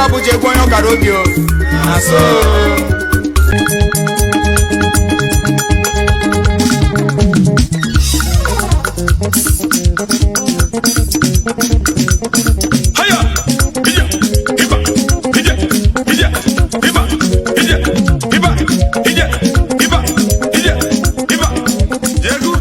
Abuja egwu onye ọkara obi o. Na so. Haya! Ije! Iba! Ije! Ije! Iba! Ije! Iba! Ije! Iba! Ije! Iba! Jegu!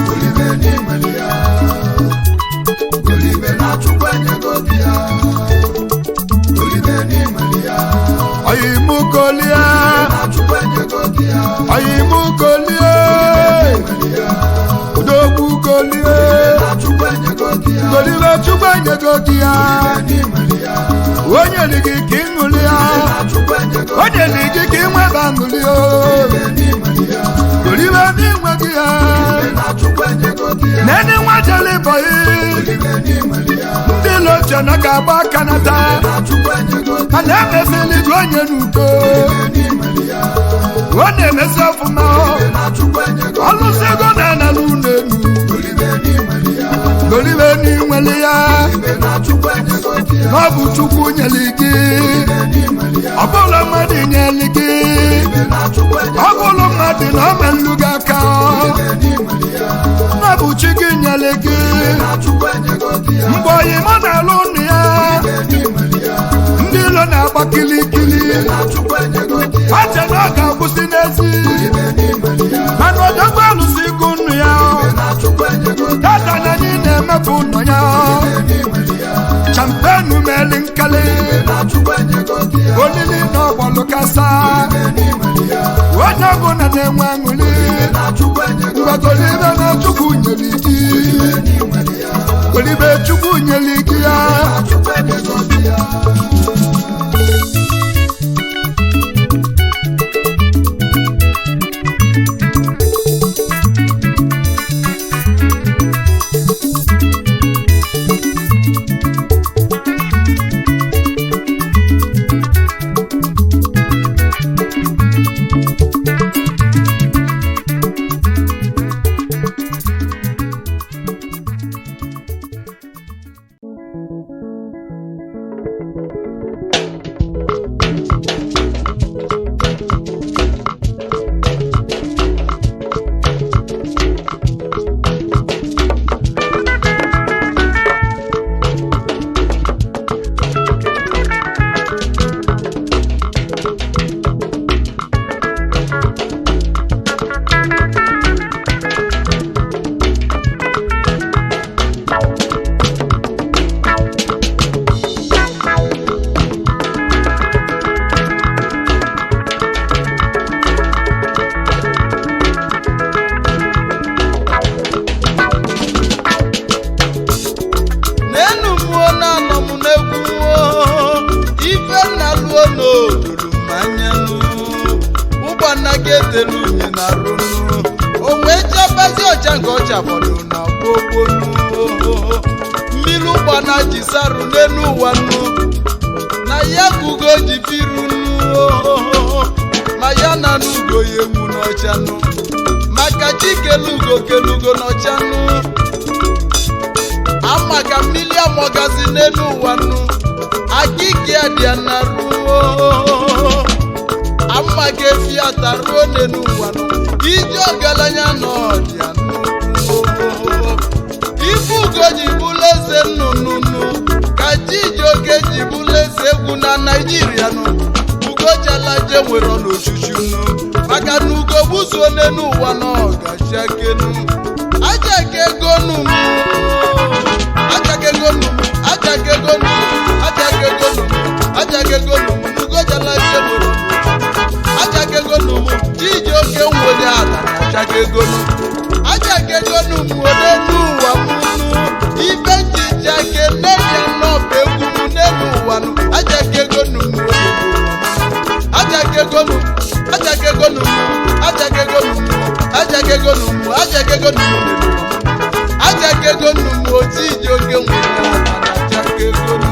Olive n'inwere ya, Olive na-achụkwa enyego gị ya, Olive n'inwere ya, Oyimukolie, na-achụkwa enyego gị ya, oyimukolie, odogwukolie, na-achụkwa enyego gị ya, golibe Chukwu enyego gị ya, n'inwere ya, o nyere gị ka ị ṅụlịa, na-achụkwa enyego o nyere gị ka ị nweba aṅụlị o, n'inwere ya, golibe n'inwe gị ya, na-achụkwa enyego gị ya, nene nwa jele bọyị, Olive n'inwere ya, ndị loche na ga-agba aka nata, na-achụkwa enyego gị mana emesịlị jụ onye n'udo, n'inwere ya, ọ na-emesi ọfụma, na-achụkwa enyego ọlụsị ego na-ana n'ụlọ elu, Olive n'inwere ya, golibe n'inwere ya. na-achụkwa enyego gị ya, Ọ bụ Chukwu nyere gị, n'inwere ya, ọ bụla mmadụ nyere gị, na-achụkwa enyego ọ bụla mmadụ na ọma nlu gị aka, n'inwere ya, na bụ chi gị nyere gị. na-achụkwa enyego gị ya, Mgbe oyi mụ na-alụ ụnụ ya, n'inwere ya, ndị ilo na-agba kilikili, na-achụkwa enyego gị ya, ache na ọ ga-akwụsị n'ezi, n'inwere ya, mana odogwu alụsị ịgụ nnu ya, na-achụkwa enyego gị tata na anyị na-emepụ ụnọ ya, n'inwere ya, champenu meli nkali, na-achụkwa enyego gị ya, olili na ọgbọlụ kasa, n'inwere ya, onye ọbụla na-enwe aṅụrị. na-achụkwa enyego Ngwa golibe na Chukwu nyere gị, n'inwere ya, golibe Chukwu nyere gị ya. na-achụkwa enyego gị ya. telu unyi na runu o wee chabazi ọcha nke ọcha fọdụ na gbogbonu. Mmiri ụgbana ji sarụ n'elu ụwa nnu na ya ka ugo ji biru nnu, ma ya na n'ugo ya enwu n'ọcha nnu, maka chi kelugo kelugo n'ọcha nnu. Ama ka mmiri amọgazi n'elu ụwa nnu, akike dị na ruo ama ka efi ata ruo n'elu ụwa nnu. Ije ọgaranya na ọdịa nnukwu ife ugo ji bụrụ eze nnụnụ ka Chijioke ji bụrụ eze egwu na Naijiria nụ. Ugo chalaje nwere n'ochuchu nụ, maka na ugo gbuzuo n'elu ụwa na ọgachakenu ajakegonu ajakegonu ajakegonu ajakegonu ajakegonu. Ugo chalaje nwere ajakegonu m. Chijioke nwere ala na ajakegonu ajakegonu m n'elu ụwa m nụ. Ife nchicha kene ya nọbụ egwu m n'elu ụwa nụ. Ajakegonu m, ajakegonu, ajakegonu m, ajakegonu m, ajakegonu m, ajakegonu m, ajakegonu m. Chijioke nwere ala na ajakegonu.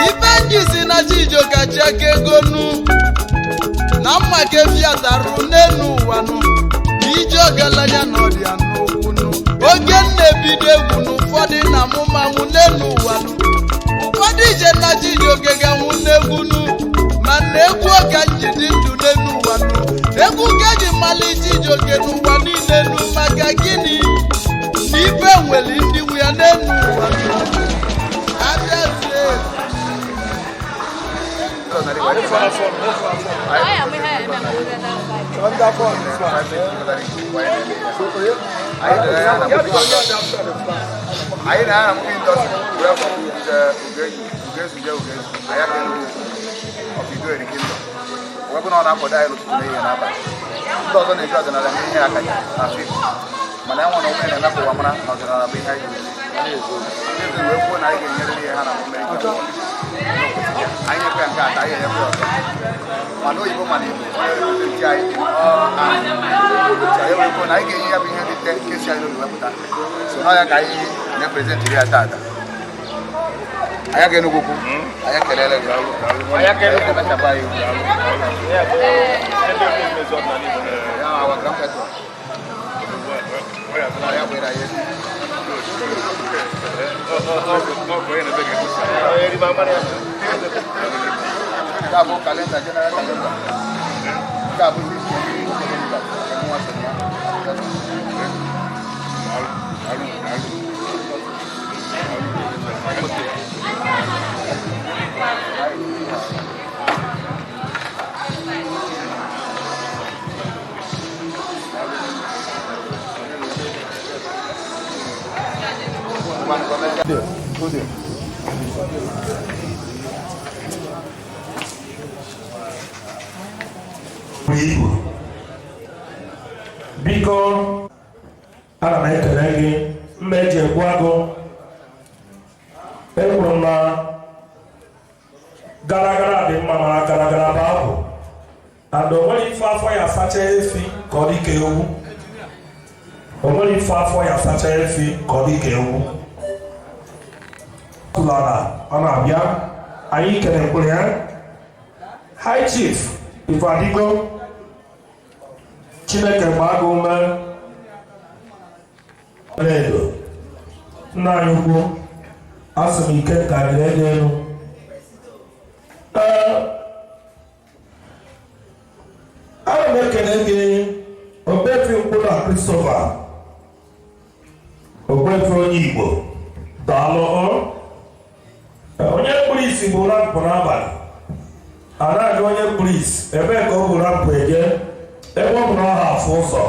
Ife ndị si na Chijioke chiakegonu na mma ka efi atarụ n'elu ụwa nụ na ije ọgaranya na ọdịa n'okwu nụ. Oge m na-ebido egwu na ụfọdụ na amụmanwụ n'elu ụwa nụ, ụfọdụ ije na Chijioke ga-anwụ n'egwu nụ, ma na egwu ọka njidi ndụ n'elu ụwa nụ. Egwu ka eji mmalị Chijioke n'ụwa niile nụ. Maka gịnị? Na ife nwere ndị nwe ya n'elu ụwa nụ. Abịazie. Anyị na-aha movie industry wee fọ Ugezu je Ugezu anyị aka elu of Idoeri Kingdom, wee bụ na ọ na-akwado anyị n'ụtụtụ, n'ehihie, n'abalị. Ndị ọzọ na-eji ọdịnala na ihe akaja na fim, mana enwe na onwe ya na-eme ka ụwa mara na ọdịnala bụ ihe anyị ji ezi wee kwuo na anyị ga-enyerịrị ihe ha na mmeri nke abụọ. Anyị nyekwa ya nke atọ, anyị enyekwa ya ọzọ, mana oyibo, mana Igbo, onye represent anyị in all angles. So anyị wee kwuo na anyị ga-enye ya bụ ihe nrite nke si anyị n'obi wepụta. So na ya ka anyị na-epresentịrị ya taata. Anyị aga Enugwu kwu, anyị ekelele gị. Anyị aka Enugwu. Emechapụ anyị okwu. Ya our grand patron. Ya bụ ịra ya elu. Nke a bụ calendar, general calendar. Nke a bụ ndị isi ndị Igbo nke mụnwa so na ya. Igbo, biko, ana m ekele gị. Mma eji egbu agụ, ekwuru m na gara gara dị mma, mana gara gara bụ abụ and o nwere ife afọ ya asacha efi ka ọ dị ka ewu. O nwere ife afọ ya asacha efi ka ọ dị ka ewu. Tụlara ọ na-abịa, anyị kelekwere ya. High Chief Ifeadigo, Chineke gbaa gị ume. Edo nna anyị ukwu, asị m ike ka dịrị gị elu. Ee, ana m ekele gị, Ogbuefi Mkpụrụ Christopher Ogbuefi, onye Igbo, daalụ. Onye kpụrụ isi. Polisi bụ lamp n'abalị. A na-ajụ onye polisi ebee ka ọ bụ lamp eje, ebe ọ bụ na ọ ha afụ ụzọ.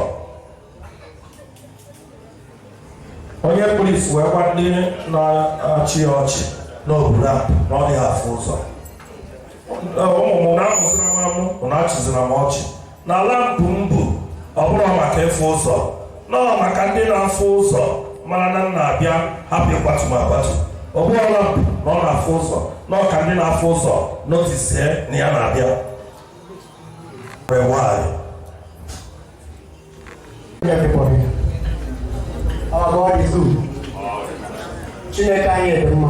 Onye polisi wee gwa ndị na-achị ya ọchị na ọ bụ lamp na ọ dịghị afụ ụzọ. Ụmụ m na-amụzira m amụ, m na-achịzira m ọchị na lampụ m bụ ọ bụrụ maka ịfụ ụzọ, nọọ maka ndị na-afụ ụzọ mara na m na-abịa, hapụ ịkwatu m akwatu. Ọ bụrụ lampụ na ọ na-afụ ụzọ, nọọ ka ndị na-afụ ụzọ notice na ya na-abịa. Why? Everybody. Our God is good. Chineke anyị dị mma.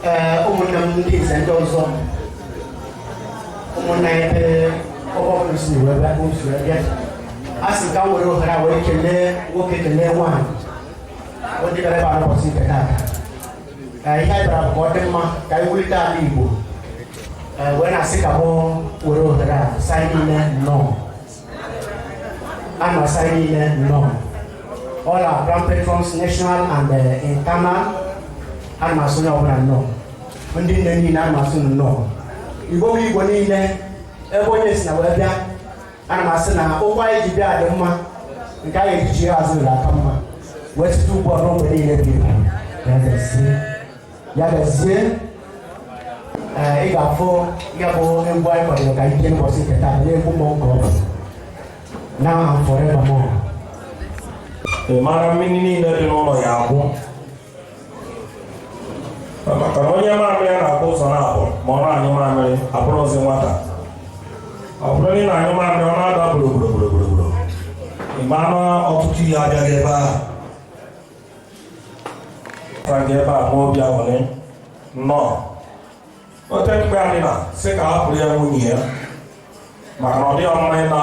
Ee, ụmụnne m ndị nze, ndị ọzọ, ụmụnne anyị, ebe ọbụla si wee bịa, otu wee bịa, a sị ka m were ohere a wee kelee nwoke, kelee nwaanyị, ndị bịara ebe a n'ụbọchị nke taata. Ee, ihe anyị bịara bụ ka ọ dị mma, ka anyị wulite ala Igbo. Ee, wee na-asị ka mụ were ohere a sị anyị niile nnọọ. A na-asị anyị niile nnọọ, all our grand patrons, national and internal. A na-asị onye ọbụla nnọọ. Ndị nne niile, a na-asị unu nnọọ. Igbo bụ Igbo niile, ebe onye si na wee bịa, ana m asị na ụkwụ anyị ji bịa dị mma, nke anyị ejichi ya azụ ga-aka mma, wee site ugbu a ruo mgbe niile bi. Ya gazie, ya gazie. Ee, ị ga-afụ ya bụ egwu anyị kwadoro ka anyị bie n'ụbọchị nke taa n'egwu mmụọ nke ọ bụ now and forevermore. Ị mara mmiri niile dị n'ụlọ ya agwụ, maka na onye mamịrị ya na-agba ụzọ na-abụ ma ọ na-anyụ mamịrị abụrụzi nwata. Ọ bụrụ na ị na-anyụ mamịrị, ọ na-ada gburugburu, ị mara na ọtụtụ ihe abịaghị ebe ahụ gị ebe a. Ma obi aṅụrị nnọọ ote mkpe anyị na sị ka hapụrụ ya nwunye ya, maka na ọ dịghị mma ị na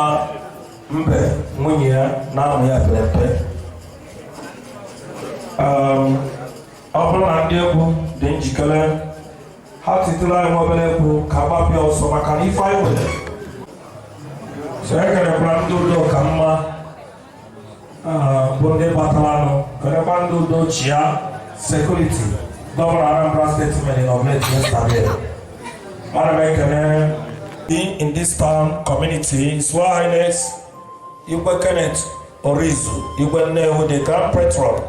mbe nwunye ya na-amụ ya pere mpe. Ọ bụrụ na ndị egwu dị njikere, ha titụrụ anyị nwa obere egwu ka gbapịa ọsọ, maka na ife anyị nwere so. Ekelekwara ndị udo ka mma bụ ndị bataranụ, kelekwa ndị udo chia security gọvanọ Anambra Steeti mere inaugurate yesterday. Ana m ekene in this town community, His Royal Highness Igwe Kenneth Orizu, Igwe Nnewi, the Grand Patron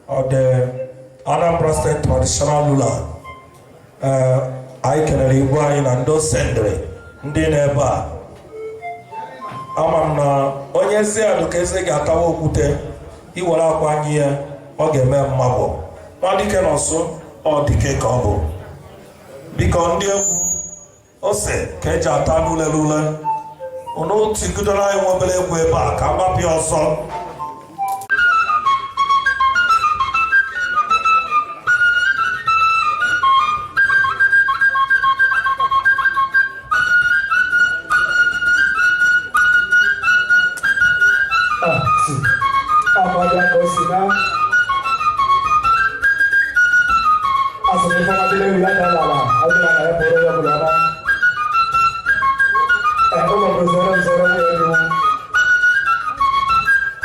of the Anambra State Traditional Ruler. Anyị kelere igwe anyị na ndị osendịrị ndị nọ ebe a. Ama m na onye ezi adụ ka eze ga-atawa okwute iwere akwa anyị ya, ọ ga-eme mmagbọ nwa dike na ọsụ ọ dike ka ọ bụ. Biko, ndị egwu, ose ka eji ata n'ule ule, unu tigidoro anyị nwa obere egwu ebe a ka agbapịa ọsọ. Ọbọdụ ka o si na asị na ife ọma dịrị ewu ya dara ala ọdịna na ya bụrụ ya ọbụla ọma. Ee, ụlọ bụ zero zero nwunye gị nwa.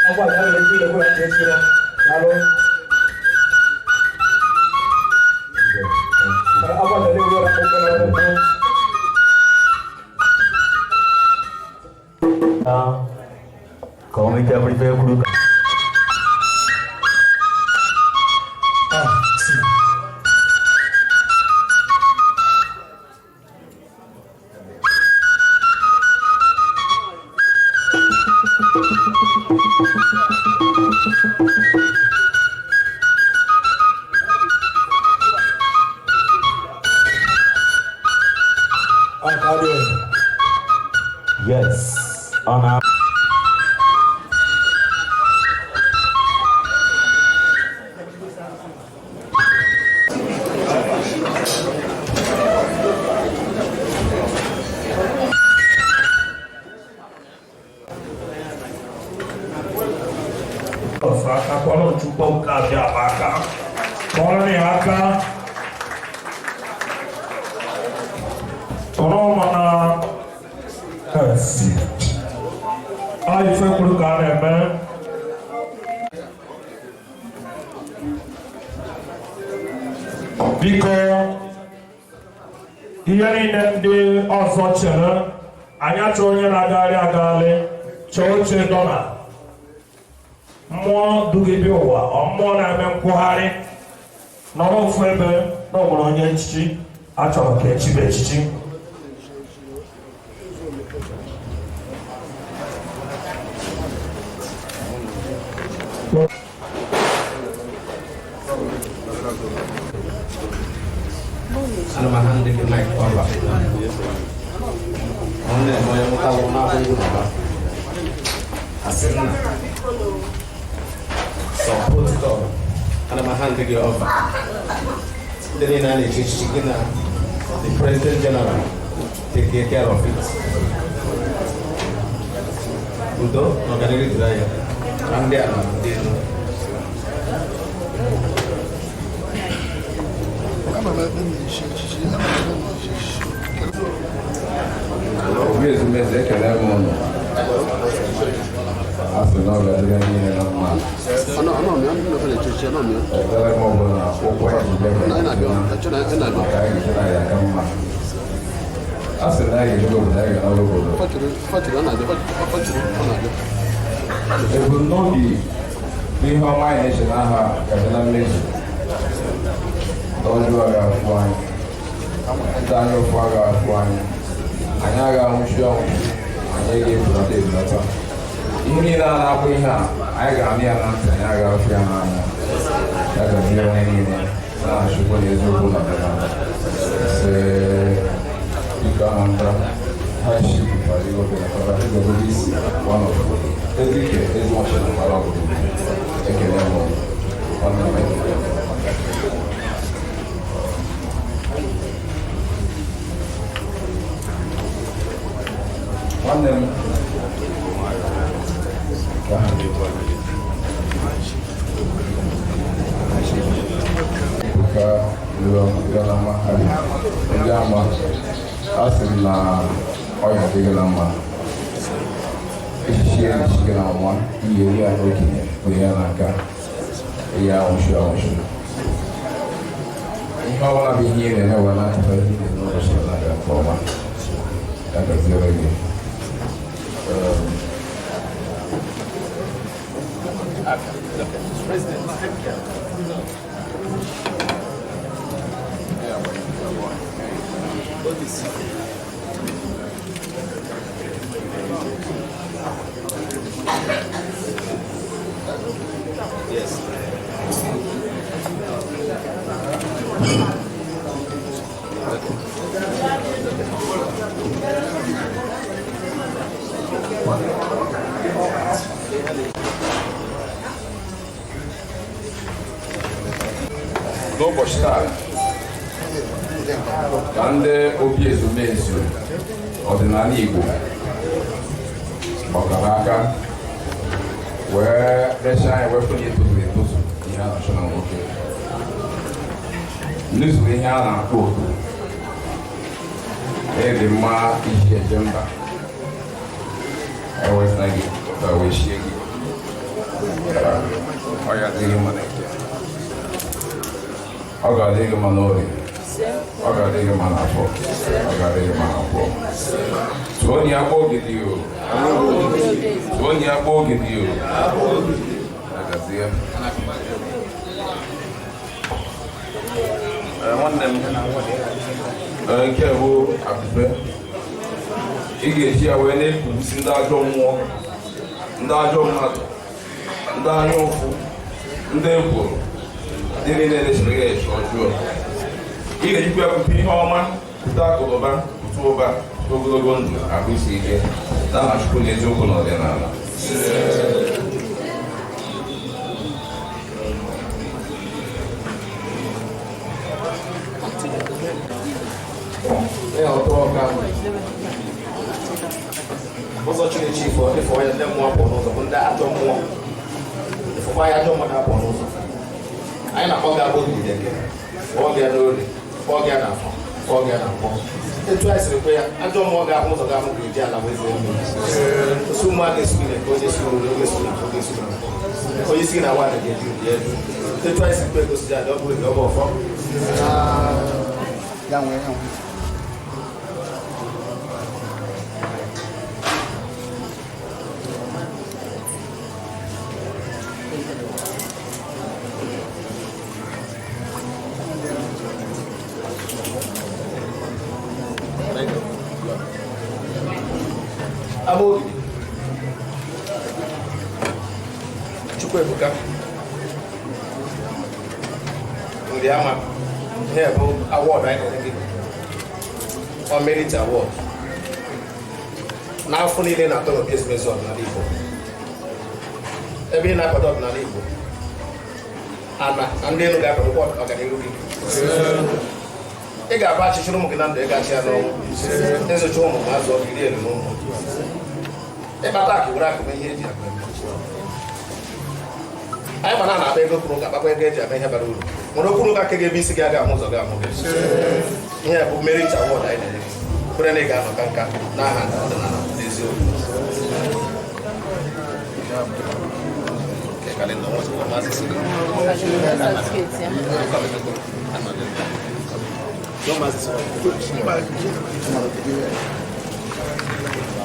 Ọkwa ya nwere ike ilekwu ya ka echiro. Daalụ. Ee, ọkwa dara ewu ya ọkpụkpụ na ọkpụkpụ. Ka o nwee ike bụrụ ife kwuru. Ah, si. Ah, ka ọ dị. Yes, ọ na Ọsọ aka kpọrọ Chukwu nke abịa ama aka, kpọrọ ya aka tọrọ mana esi ọ ife kwuru ka a na-eme. Biko, ihe niile ndị ọzọ chere anyị achọ onye na-agagharị agagharị chọọ oche dọla mmụọ dugide ụwa ọ mmụọ na-eme nkwugharị nọrọ ofu ebe na ọ nwere onye echichi a chọrọ ka echibe echichi. Ana m hand gị mic over. Ọ na-eme onye mụta wụ na-abụ egwu n'ọba. Asị nna. Sọ protocol. Ana m hand gị over. Ndị niile a na-echi echichi gị na the president general take care of it. Udo na ọganihu dịrị anyị. Na ndị ala na ndị elu. Ama m ebe m na-echi echichi, ama m ebe m na-echi echichi. Obi ezumezu, ekele m ụnụ. A sị na ọ ga-adịrị anyị niile na mma. Ekpere m bụ na ụkwụ anyị ji bịa maka anyị ga na ya aka mma. A sị na anyị ga-edobe obodo, anyị ga-anọrọ obodo. Ebumnobi bụ ihe ọma anyị na-eche n'aha ga-abịa na mmezu. Ndị ọjọọ ga-afụ anyị, ndị anya ụfụ ga-afụ anyị, anyị agaghị anwụchi anwụchi, anyị ga-ebulata ebulata. Ihe niile a na-akpọ ihe a, anyị ga-anụ ya na ntị, anyị agaghị afụ ya n'anya. Ya gazie onye niile na-achụkwu na eziokwu na ọdịnala. Sị biko Anambra, ha shi isi one of Ezike Ezinwachi na mara obodo. Ekele m nwanne m, ekele m. Nwanne m ka aha gị bụ Ebuka Lụọma ndị ama a sị m na ọya adịghịla mma. Echichi ya echichi gị na nwa ihe eri ya n'okenye bụ ya n'aka ihe anwụchu anwụchu. Ihe ọbụla bụ ihe ị na-eme wee na-achọta ihe ị na-eme n'ụbọchị na-aga nke ọma. Ya gaziere gị. President, take care. Yes. N'ụbọchị taa ka ndị obi ezumezu ọdịnala Igbo gbakọrọ aka wee rechaa anyị wee fụnye etozuru etozu ihe a na-achọ na nwoke n'izuru ihe a na-akpọ oku ịdị mma iji eje mba ewezina gị ka wee shie gị ọ ya adịghị mma na eke, ọ ga-adị gị mma n'orie, ọ ga-adị gị mma n'afọ, ọ ga-adị gị mma n'afọ. Tụọ onye akpọ ogidi o, tụọ onye akpọ ogidi o. Agazie. Ee, nwanne m. Ee, nke bụ akụpe ị ga-eji ya wee na-ekpusi ndị ajọ mmụọ, ndị ajọ mmadụ, ndị anya ụfụ, ndị ekworo, ndị niile na-echere gị eche ọjọọ. Ị ga-ejikwa ya pụta ihe ọma, pụta akụnụba, pụta ụba, pụta ogologo ndụ, ahụ isi ike, n'aha Chukwu na eziokwu na ọdịnala. Ee, ọtọ ọka. Ụzọ Chinechi ifo ifo ya ndị mmụọ pụọ n'ụzọ bụ ndị ajọ mmụọ. Ifụkwa ya ajọ mmadụ apụọ n'ụzọ. Anyị na-akpọ gị abụ ogidi eke, kpọọ gị n'orie, kpọọ gị n'afọ, kpọọ gị na nkwọ. Etu anyị siri kwe ya, ajọ mmụọ ga-ahụ ụzọ ga-ahụ ga-eji ala wee zere mmiri. Osu ụmụaka esu gị na-eke, onye suru ori, oge suru na oge suru na nkwọ. Onye isi gị na nwaanyị ga-eju ya eju. Etu anyị si kpe gosi ya, ọ bụ ọ bụ ọfọ. Ya nwee, ya nwee. Agbogidi Chukwuebuka Nriama, ihe bụ awọdụ anyị na-enye gị, ọ merit award n'afọ niile na-atọ n'obi ezumezu ọdịnala Igbo. Ebe ị na-akwado ọdịnala Igbo ana na ndị elu ga-akwadokwa ọganihu gị. Ị ga-abụ achịchịrị ụmụ gị na ndụ, ị ga-achị ya n'ọnwụ, ịzụcha ụmụ ma azụ ọgụ iri elu na ụmụ ịkpata akụ were akụ mee ihe eji akụ eme. Anyị ma na na-akpa ego kwuru ụka, akpakwa ego eji eme ihe bara uru, nwere okwu ụka nke ga-ebe isi gị aga ahụ ụzọ gị amụ gị. Ihe a bụ merit award anyị na-enye gị, kwere na ị ga-anọ ka nka n'aha ọdịnala n'eziokwu. Nke kalenda ọnwa ọzọ, maazị Siri.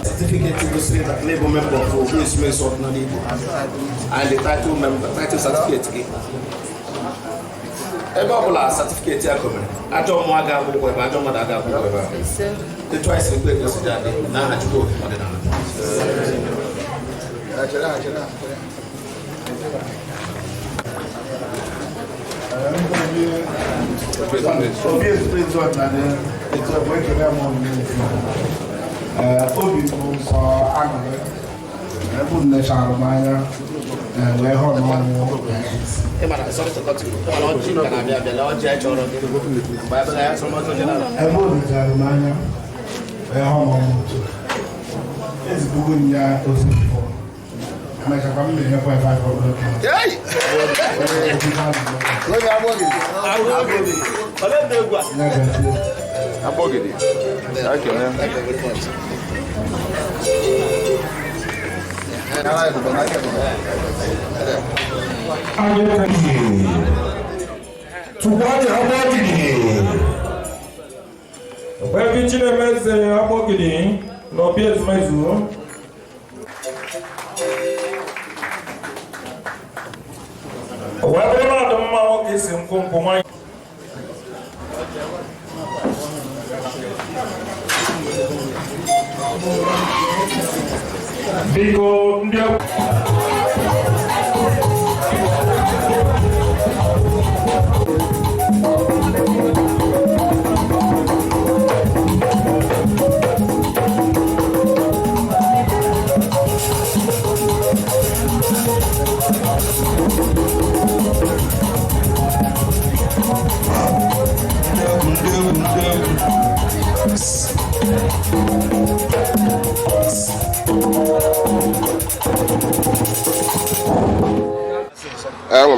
Certificate gosiri na label member of Obi Ezumezu Ọdịnala Igbo and the title member title certificate gị. Ebe ọ bụla certificate ya gomere, ajọ mmụọ aga akwụ ụgwọ ebe, ajọ mmadụ aga akwụ ụgwọ ebe a. Etu anyị siri kwe egosi dị adị n'aha Chukwu okike ọdịnala. Chere ha, chere ha, chere ha. Obi ezumezu ọdịnala etu ọ bụ ekele m n'efu. Obi bụ sọ aṅụrị ebe unu lechara m anya wee hụ na ọnwụ. Ị mara, sorry to cut you. Ị mara ọjị ka na-abịa abịa, lee ọjị anyị chọrọ gị. Mgbe abịaghị ya, sọ ọjị general. Ebe unu lechara m anya wee hụ na ọnwụ otu ezibugo m ya ozi mbụ, emechakwa m na-enyekwa ya 500. Hey! Onye Agbogidi. Olee ndị egwu a? Agbogidi. Ekele. Thank you very much. Tukwani Agbogidi. Ogbuefi Chinemeze Agbogidi n'obi ezumezu. O wee bụrụ na ọdụ mma nwoke si nkwụ nkwụ nwanyị. Biko ndị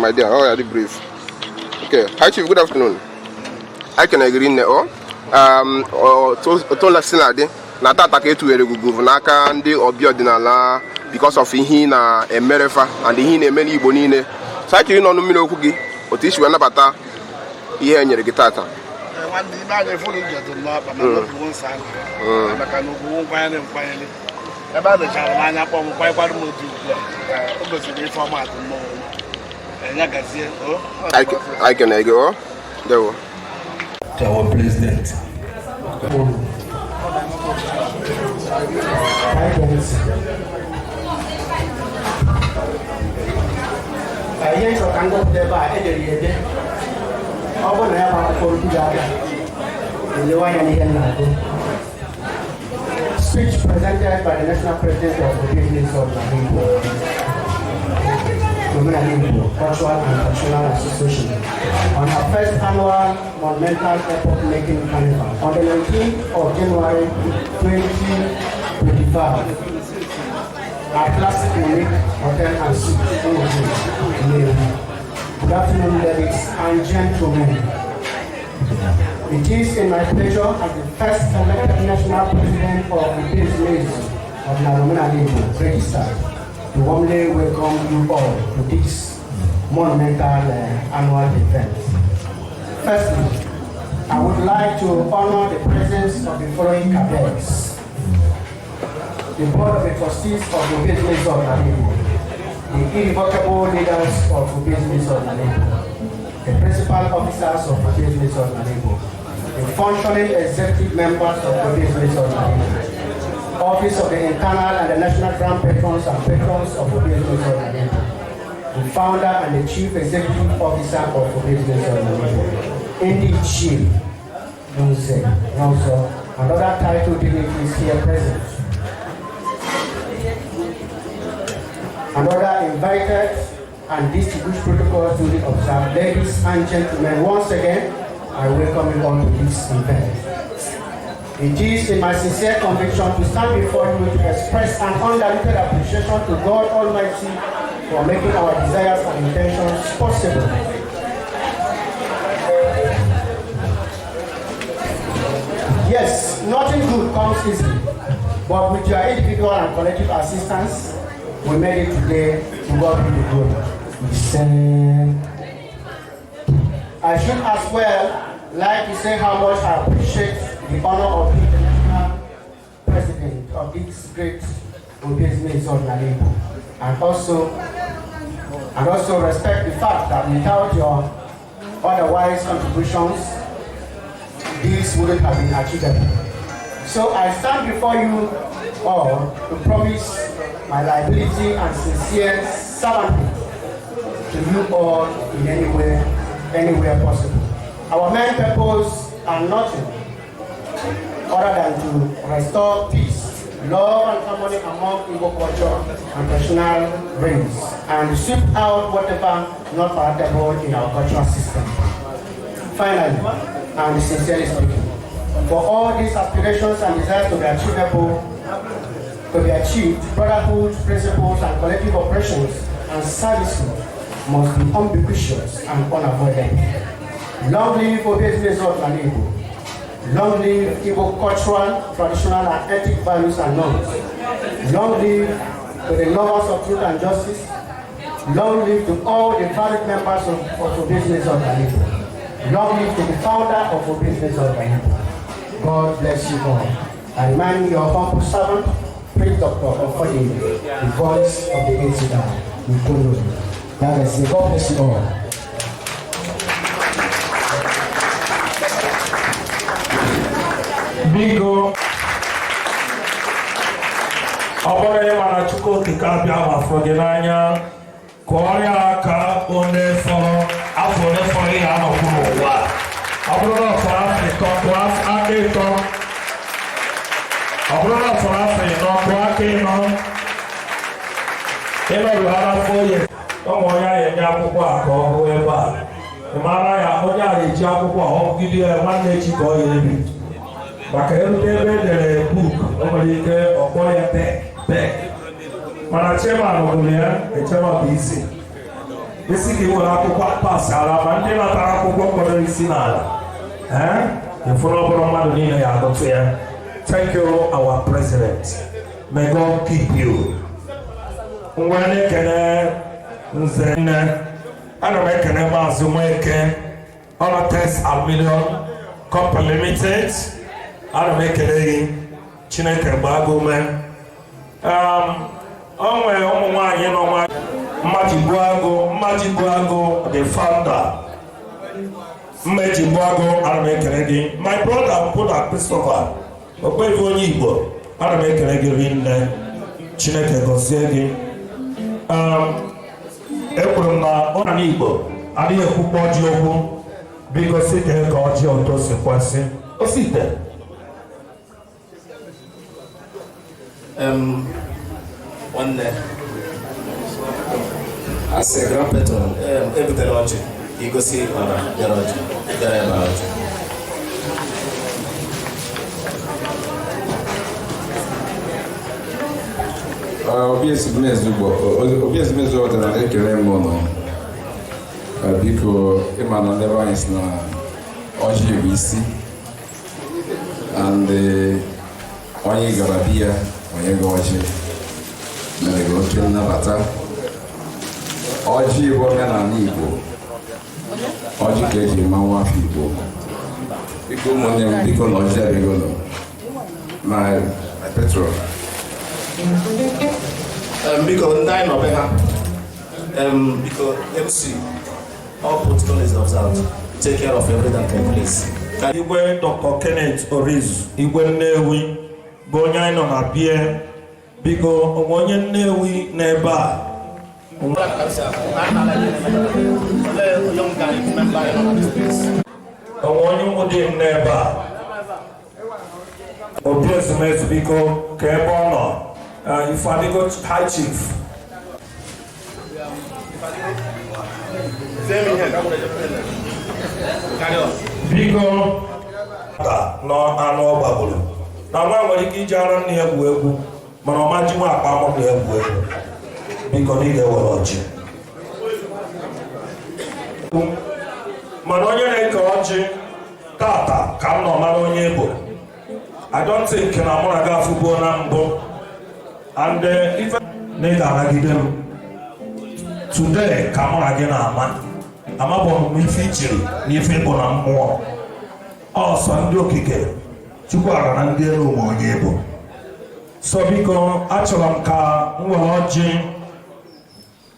My dear, oh, yeah, brief. Okay, hi Chief, good afternoon. I can agree ne o. Otola sinade na tata ka etuwere gugu n'aka ndị ọbịa ọdịnala because of ihe na emerefa and ihe na-eme n'Igbo niile. So anyị nọ mmiri okwu gị otu isi wee nabata ihe e nyere gị tata. Nwanne ime anyị fụrụ njedụ n'ọkpa ma n'obuwo nsọ ahụ maka na ugwu nkwanyere nkwanyere ebe a lechara m anya kpọm nkwanyekwara m otu ugbu a o gosiri ife ọma atụ mmọnwụ. I can go. There. To our president. Ihe nchọ ka ngọpụta ebe a edere ya ede, ọ bụrụ na ya bụ akwụkwọ okwu ga-abịa elewe anya n'ihe m na-agụ. Speech presented by the National President of the Business of Igbo, Omenala Igbo Cultural and Traditional Association on our first annual Monumental Airport Making Carnival on the 19th of January 2025 at Classic Unique Hotel and Suites, Nnewi. Good afternoon, ladies and gentlemen. It is in my pleasure as the first elected national president of the Business of Omenala Igbo registered to warmly welcome you all to this monumental annual event. Firstly, I would like to honor the presence of the following cadets: the Board of the Trustees of the Business of Nalibo, the irrevocable leaders of the Business of Nalibo, the principal officers of the Business of Nalibo, the functioning executive members of the Business of Nalibo, Office of the Internal and the National Grand Patrons and Patrons of the Business of Nalibo, the founder and the chief executive officer of the Business of Nalibo, Ndi Chief Nze, Nonso, and other title dignitaries here present, and other invited and distinguished protocols duly observed. Ladies and gentlemen, once again, I welcome you all to this event. It is in my sincere conviction to stand before you to express an undiluted appreciation to God Almighty for making our desires and intentions possible. Yes, nothing good comes easily, but with your individual and collective assistance, we made it today. To God be the glory. I should as well like to say how much I appreciate the honor of being the national president of this great Obiezime Nalibo, and also respect the fact that without your otherwise contributions, this wouldn't have been achievable. So I stand before you all to promise my liability and sincere servanthood to you all in any way, anywhere possible. Our main purpose are nothing other than to restore peace, love and harmony among Igbo culture and traditional realms, and sweep out whatever not palatable in our cultural system. Finally, and sincerely speaking, for all these aspirations and desires to be achievable, to be achieved, brotherhood principles and collective operations and services must be ubiquitous and unavoidable. Long live Obiezime Nalibo. Long live Igbo cultural, traditional, and ethic values and norms. Long live to the lovers of truth and justice. Long live to all the valid members of Obiezime Nalibo. Long live to the founder of Obiezime Nalibo. God bless you all. I remind your humble servant, Prince Dr. Ofodile, the voice of the incident. That is it. God bless you all. Biko, ọ bụrụ ịma na Chukwu Okike abịa ma fụrụ gị n'anya, kụọrọ ya aka onye fọrọ afọ ole fọrọ ihe anọkwu n'ụwa. Ọ bụrụ na ọ fọrọ afọ 3, kụọ aka 3. Ọ bụrụ na ọ fọrọ afọ 4, kụọ aka 4. Ịnọrụ ha n'afọ oye, ụmụ onye ahụ enye akwụkwọ a ka ọ gụọ ebe a. Ị mara ya, onye a ga-eji akwụkwọ a ọ gụgide ya nwanne echi ka ọ ya ebi. Maka erute ebe e dere book, o nwere ike ọkpọ ya bek bek. Mana chairman gụrụ ya, echema bụ isi. Isi ka i were akwụkwọ pas ala ma ndị natara akwụkwọ kpọrọ isi n'ala. Ịfụrụ ọ bụrụ mmadụ niile ya agụtụ ya. Thank you, our president. May God keep you. Ngwa na-ekene nze nne, ana m ekene Maazị Nweke, Olatex Aluminium Company Limited. Ana m ekele gị, Chineke gbaa gị ume. O nwere ụmụ nwaanyị nọ nwa Mmajigbuagụ, Mmajigbuagụ, the founder. Mmejigbuagụ, ana m ekele gị. My brother Mkwuda Christopher, Okpevi onye Igbo, ana m ekele gị rinne. Chineke gọzie gị. Ekwuru m na ọnana Igbo adịghị ekwukwa ọjị okwu, biko si kee ka ọjị ụtọ si kwesị. Osite. Nwanne, as a grand patron, ebutere ọjị igosi ọra bịara ọjị bịara ebe a ọjị. Obi Ezumezu ọdịnala, ekele m ụnụ. Biko, ịma na ndị be anyị si na ọjị bụ isi and onye gara bi ya onye ga ọjị. Mere gị oke nnabata. Ọjị bụ omenala Igbo. Ọjị ka eji ma nwa afọ Igbo. Biko ụmụnne m, biko na ọjị abịago nọ. My patron. Biko ndị anyị nọ be ha, biko MC, all protocol is observed. Take care of everything, please. Igwe Dr. Kenneth Orizu, Igwe Nnewi, bụ onye anyị nọ na bie. Biko, onwe onye Nnewi n'ebe a? Onwe onye ụmụdị m n'ebe a? Obi ezumezu, biko, ka ebe ọ nọ. Ifeadigo High Chief. Biko, ka nọ anụ ọ gbagburu na nwa nwere ike iji ara nne ya egwu egwu, mana ọ ma ji nwa akpa amụ na egwu egwu. Biko, na ị ga-ewere ọjị, mana onye na-eke ọjị tata ka m nọ mara onye bụ. I don't think na mụ na gị afụbuo na mbụ, and ife na ị ga-anagide m today ka mụ na gị na-ama amabụ m ife ichiri na ife bụ na mmụọ ọsọ ndị okike Chukwu ara na ndị elu ma onye bụ. So biko, achọrọ m ka m were ọjị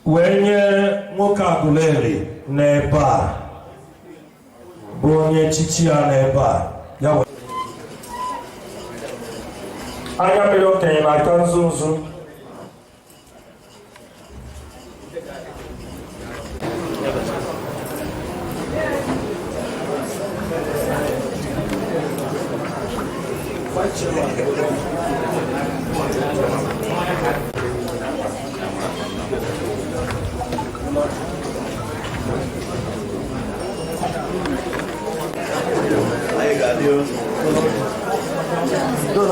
wee nye nwoke Aguleri n'ebe a, bụ onye echichi ya n'ebe a. Ya anya mmiri okenye na-aka nzu nzu.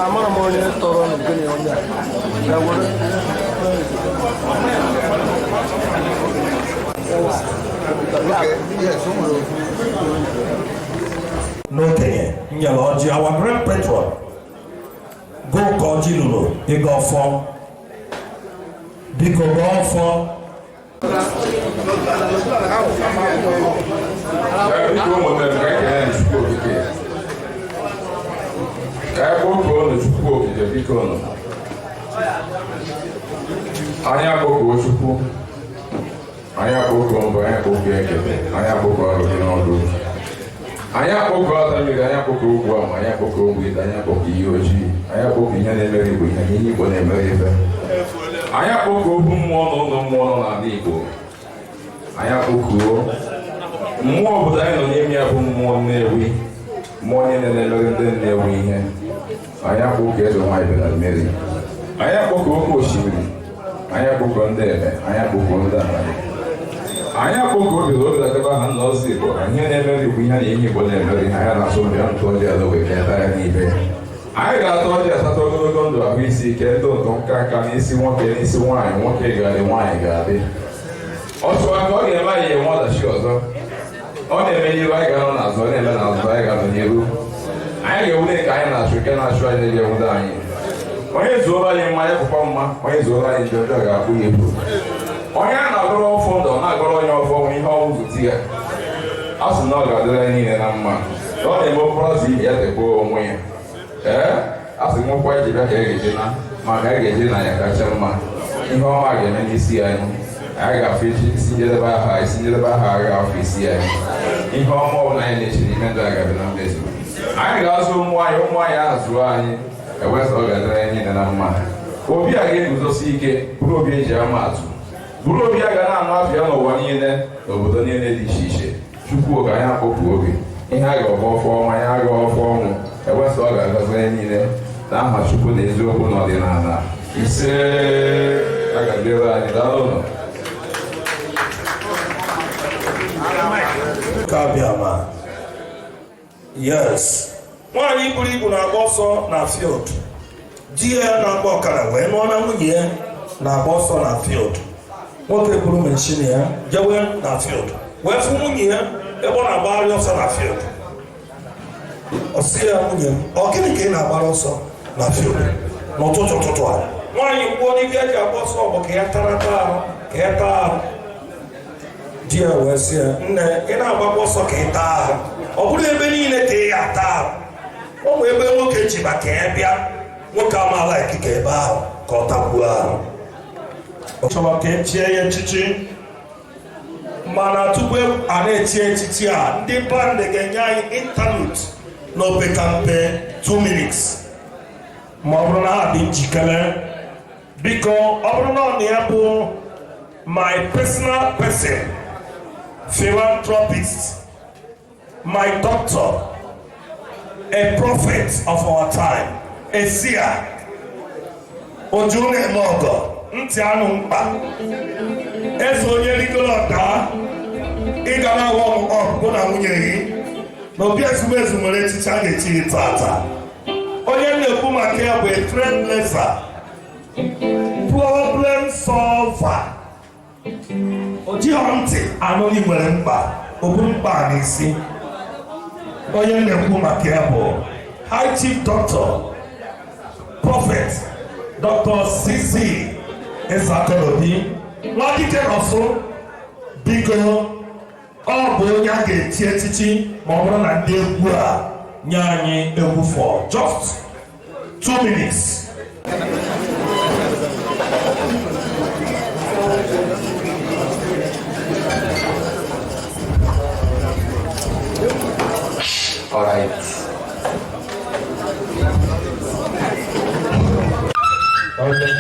Amara m onye tọrọ gịnị onye a ya were. Okay, yes, o nwere ofu. N'okenye nyere ọjị, our grand patron, go ka ọjị lụrụ ịga ọfọ. Biko, gaa ọfọ. Biko ụmụnne m, ka anyị kelee Chukwu Okike, ka anyị kpọkuo unu Chukwu Okike. Biko nụ, anyị akpọkuo Chukwu, anyị akpọkuo mbụ, anyị akpọkuo ekete, anyị akpọkuo arụghị n'ọdụ, anyị akpọkuo ata mmiri, anyị akpọkuo ugwu ama, anyị akpọkuo ogbu ite, anyị akpọkuo ihe ojii, anyị akpọkuo ihe na-emere Igbo ihe na ihe Igbo na-emere ife, anyị akpọkuo okwu mmụọ na ụlọ mmụọ nọ n'ala Igbo, anyị akpọkuo mmụọ obodo anyị nọ n'ime ya bụ mmụọ Nnewi, mmụọ niile na-emere ndị Nnewi ihe. Anyị akpọkuo eze nwaanyị bi na mmiri, anyị akpọkuo oke osimiri, anyị akpọkuo ndị ebe, anyị akpọkuo ndị abalị, anyị akpọkuo obi obi dakọta ha nna ọzọ Igbo. Ihe na-emere Igbo ihe na ihe Igbo na-emere ihe anyị na-asụ mbịa ntụ ọjị ala wee keta ya n'ibe. Anyị ga-atọ ọjị asatọ: ogologo ndụ, ahụ isi ike, ndụ ndụ, nka nka, n'isi nwoke, n'isi nwaanyị. Nwoke ga-adị, nwaanyị ga-adị. Ọsọ aka ọ ga-eme anyị enwe ọdachi ọzọ. Ọ na-eme n'iru, anyị ga-anọ n'azụ. Ọ na-eme n'azụ, anyị ga-anọ n'iru. Anyị ga-ewude nke anyị na-achụ, nke na-achụ anyị ga-enwude anyị. Onye zuoro anyị mma ya pụkwa mma, onye zuoro anyị njọ, njọ ga-akwụ ya ebu. Onye a na-agọrọ ọfọ ndụ, ọ na-agọrọ onye ọfọ nwe ihe ọnwụ zụti ya. A sị na ọ ga-adịrị anyị niile na mma. Na ọ na-eme okporo ụzọ ibe ya tekwuo onwe ya. Ee, a sị nwekwa iji bịa ka e ga-eje na maka anyị ga-eje na ya kacha mma. Ihe ọma ga-eme n'isi anyị. Anyị ga-afụ isi njedebe aha, isi njedebe aha anyị ga-afụ isi anyị. Ihe ọma ọbụla anyị na-eche n'ime ndụ a ga-abịa na mmezu. Anyị ga-azụ ụmụ anyị, ụmụ anyị azụọ anyị. Ewesa ọ ga-adịrị anyị niile na mma. Obi a ga-eguzosi ike, bụrụ obi eji ama atụ, bụrụ obi a ga na-anụ afịa n'ụwa niile, n'obodo niile dị iche iche. Chukwu ka anyị akpọpụ obi ihe a ga-ọfọ ọfọ ọnwa, ihe a ga-ọfọ ọnwụ. Ewesa ọ ga-agọzi anyị niile na aha Chukwu na eziokwu na ọdịnala. Ise, a ga-adịrị anyị. Daalụ ụlọ. Kabiama. Yes, nwaanyị buru ibu na-agba ọsọ na field. Di ya na-agba ọkara wee nụọ na nwunye ya na-agba ọsọ na field. Nwoke buru machine ya jewe na field wee fụ nwunye ya ebe ọ na-agbagharị ọsọ na field. Ọ sị ya, "Nwunye m, ọ gịnị ka ị na-agbara ọsọ na field n'ụtụtụ ụtụtụ a?" Nwaanyị kwuo n'ife eji agba ọsọ bụ ka ya tarata arụ, ka ya taa arụ. Di ya wee sị ya, nne, ị na-agbakwa ọsọ ka ị taa ahụ, ọ bụrụ ebe niile ka ị ga-ata ahụ. Ọ bụ ebe nwoke ji maka ya bịa, nwoke amaala ikike ebe ahụ ka ọ takwuo ahụ. Ọ chọrọ ka echie ya echichi, mana tupu a na-echi echichi a, ndị band ga-enye anyị interlude na opekampe 2 minutes, ma ọ bụrụ na ha dị njikere. Biko, ọ bụrụ na ọ na ya bụ my personal person, philanthropist, my doctor, a prophet of our time, a seer, oju na-eme ọgọ, ntị anụ mkpa, eze onye rigoro ọda, ị ga na-awa ọgụ na nwunye gị na obi ezumezu nwere echichi a ga-echi gị tata. Onye m na-ekwu maka ya bụ a trailblazer, problem solver. O jighọ ntị anụghị nwere mkpa, o buru mkpa n'isi. Onye m na-ekwu maka ya bụ High Chief Doctor Prophet Dr. CC Ezeakọnobi Nwadike Nọsụ. Biko, ọ bụ onye a ga-echi echichi ma ọ bụrụ na ndị egwu a nye anyị egwu for just 2 minutes. All right. Okay.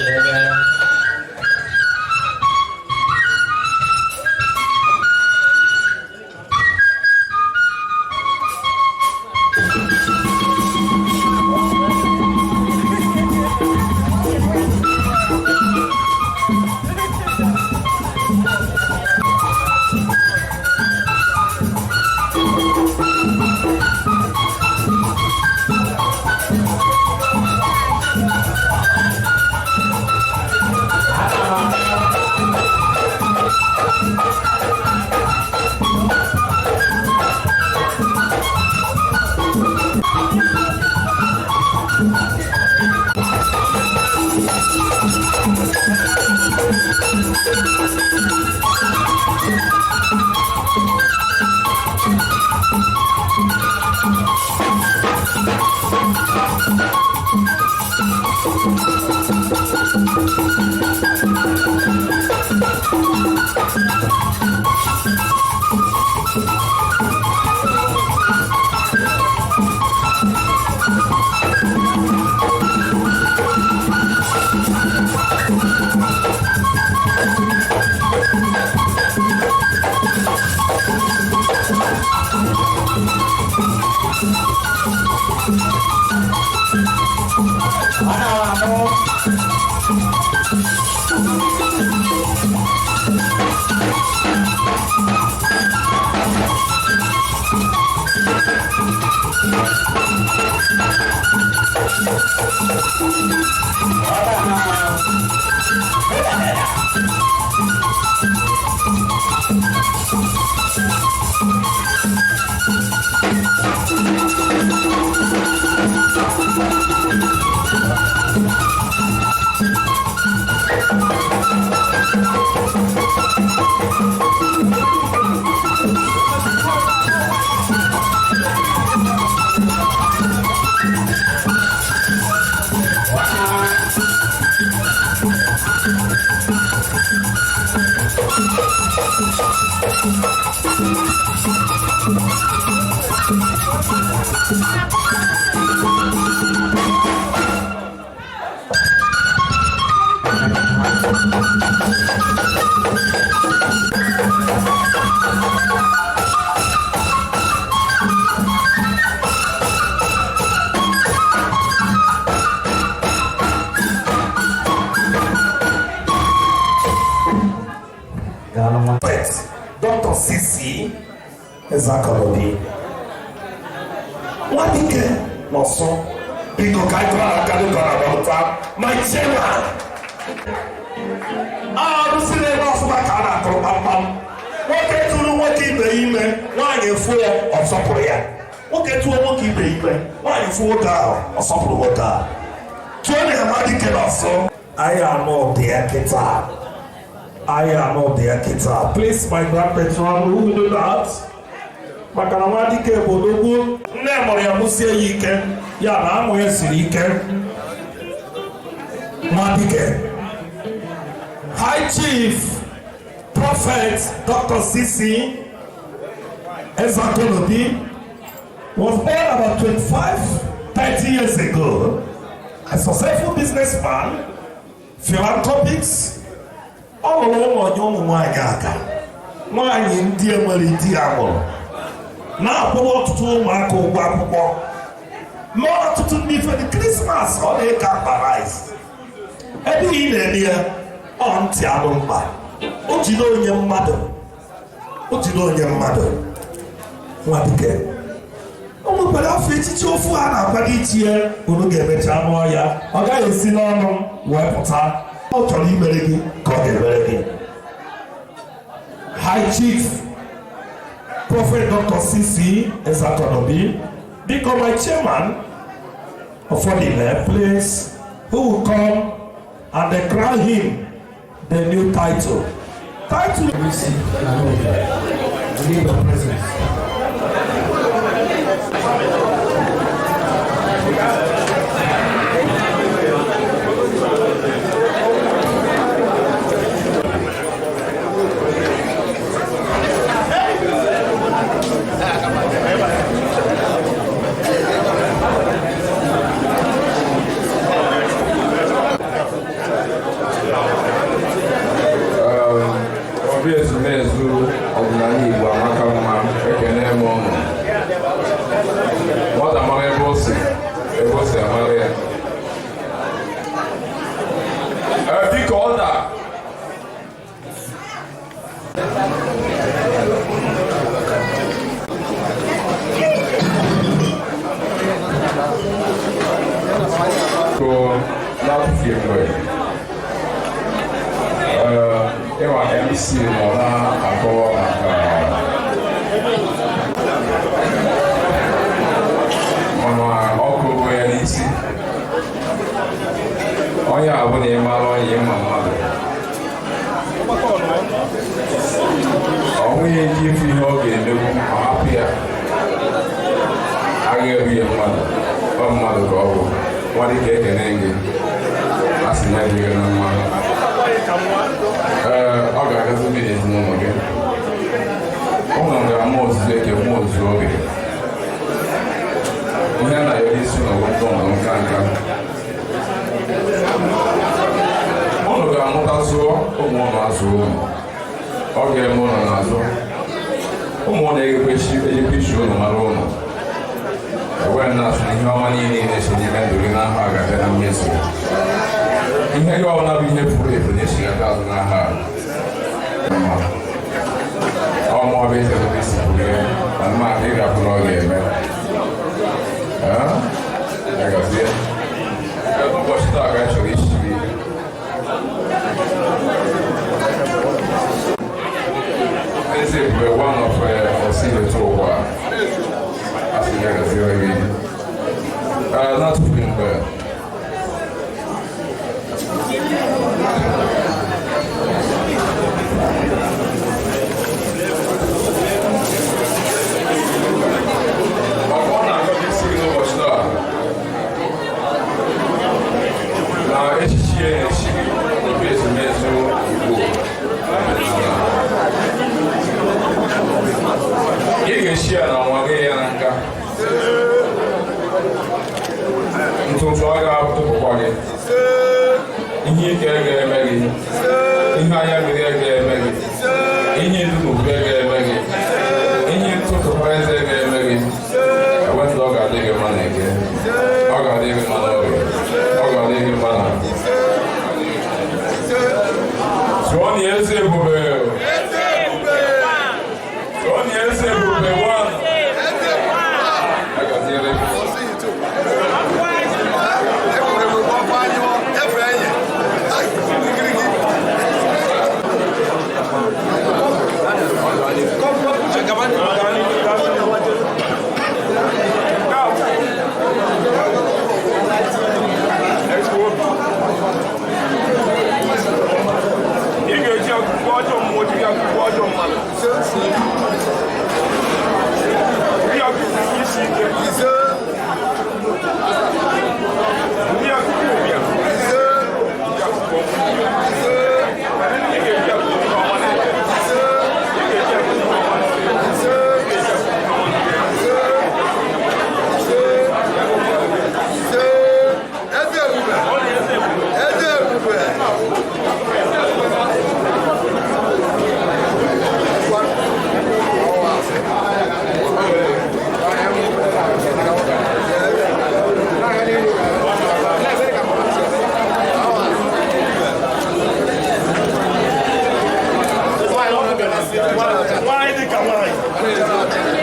Dr. CC Ezeakọnobi Nwadike Nọsụ, biko, ka anyị kọrọ aka dịka ọ na-agbapụta. My chairman, arụsị na-eme ọfụma ka a na-akụrụ kpamkpam. Nwoke tụrụ nwoke ibe ya ime, nwaanyị efu ya, ọ sọpụrụ ya. Nwoke tụọ nwoke ibe ya ime, nwaanyị efu nwoke ahụ, ọ sọpụrụ nwoke ahụ. Tụọ na ya Nwadike Nọsụ. Anyị anụ ụdị ya kịta. Anyị anụ ụdị ya kịta. Please, my grand patron, who will do that? Maka na Nwadike bụ odogwu, nne mụrụ ya mụsie ya ike, ya na amụ ya siri ike. Nwadike. High Chief Prophet Dr. C.C. Ezeakonobi was born about 25, 30 years ago. A successful businessman, philanthropist, ọ lụrụ ụlọ nye ụmụ nwaanyị aka, nwaanyị ndị enwere di ya mụrụ, na-akwụrụ ọtụtụ ụmụaka ụgwọ akwụkwọ, mee ọtụtụ ndị ife dị Christmas, ọ na-eke akpa rice. Ebe ị na-eme ya, ọ ntị anụ mkpa. O jide onye mmadụ, o jide onye mmadụ. Nwadike o nwekwara afọ echichi ofu a na-akwado ichi ya, unu ga-emecha anụ ya, ọ gaghị esi n'ọnụ wee pụta. Ọ chọrọ imere gị ka ọ ga-emere gị. High Chief Prophet Dr. C.C. Ezeakonobi, biko, my chairman of the place, who will come and they crown him the new title. Title. We need your presence. Obi ezumezu ọdịnala Igbo amaka mma. Ekene m ụnụ. Nwata mara ebe o si, ebe o si amara ya. Ee, biko, ọ da ko n'atụfu mgbe. Ee, ịwa MC nọ na-akọwa maka mana ọkụ bụ ya n'isi onye a bụ na ị mara onye ịma mmadụ, ọ nweghị ike ịfụ ihe ọ ga-emegbu ma hapụ ya. Agha ebu ya mmadụ, ọ mmadụ ka ọ bụ. Nwadike, ekene gị, a sị ya dịghị na mma. Ee, ọ ga-agazi gị n'ezinụlọ gị. Ụnụ ga-ama ozuzu eke, mụọ ozuzu oge. Ihe na ya isi n'ọgwụ ndụ nka nka. Ụnụ ga-amụta zụọ ụmụ ụnụ, azụ ụnụ. Ọ ga-eme ụnụ n'azụ ụmụ ụnụ, ejikwa isi ụnụ mara ụnụ. Enweghị na-asị na ihe ọma niile na-esi n'ime ndụ gị n'ahụ a ga-abịa na mmezu. Ihe gị ọbụla bụ ihe furu efu na-echigata azụ n'aha a. Ọ mụọ bụ eze bụ isi kwuru ya na mma ị ga-apụ na ọ ga-eme. Ee, ya gazie. Ee, n'ụbọchị taa ka anyị chọrọ isi gị eze ebube one of Osi ụwa a sị ya gaziere gị. Ee, na-atụfughị mgbe, ọ na-agọzi isi gị n'ụbọchị taa na echichi ya na-echi gị n'obi ezumezu Igbo. Ị ga-echi ya na nwa gị ya na nka ntụtụ ọ ga-atụpụkwa gị, ihe ike ga-eme gị, ihe anya mmiri ga-eme gị, ihe ndụmụbe ga-eme gị, ihe ntụtụkwa eze ga-eme gị. Ewetụla, ọ ga-adị gị mma na eke, ọ ga-adị gị mma n'oge, ọ ga-adị gị mma na tụọ na eze ebube, tụọ na eze ebube one. Agaziere gị. Ga-anwụchi ya kwukwu ọjọọ mmadụ. Ya kwukwu isi ike. Ya kwukwu ụbịam. Ya kwukwu ọnwụ. Ị ga-eji ya kwukwu ihe ọma na-eke. Ị ga-eji ya kwukwu ihe ọma na-eke. Ị ga-eji ya kwukwu ihe ọma na-eke. Eze ebube! Eze ebube! Nwaanyị dị ka nwaanyị.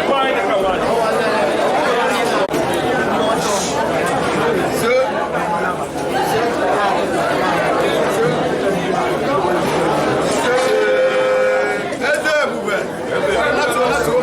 Nwaanyị dị ka nwaanyị. Eze ebube! Natuo, natuo!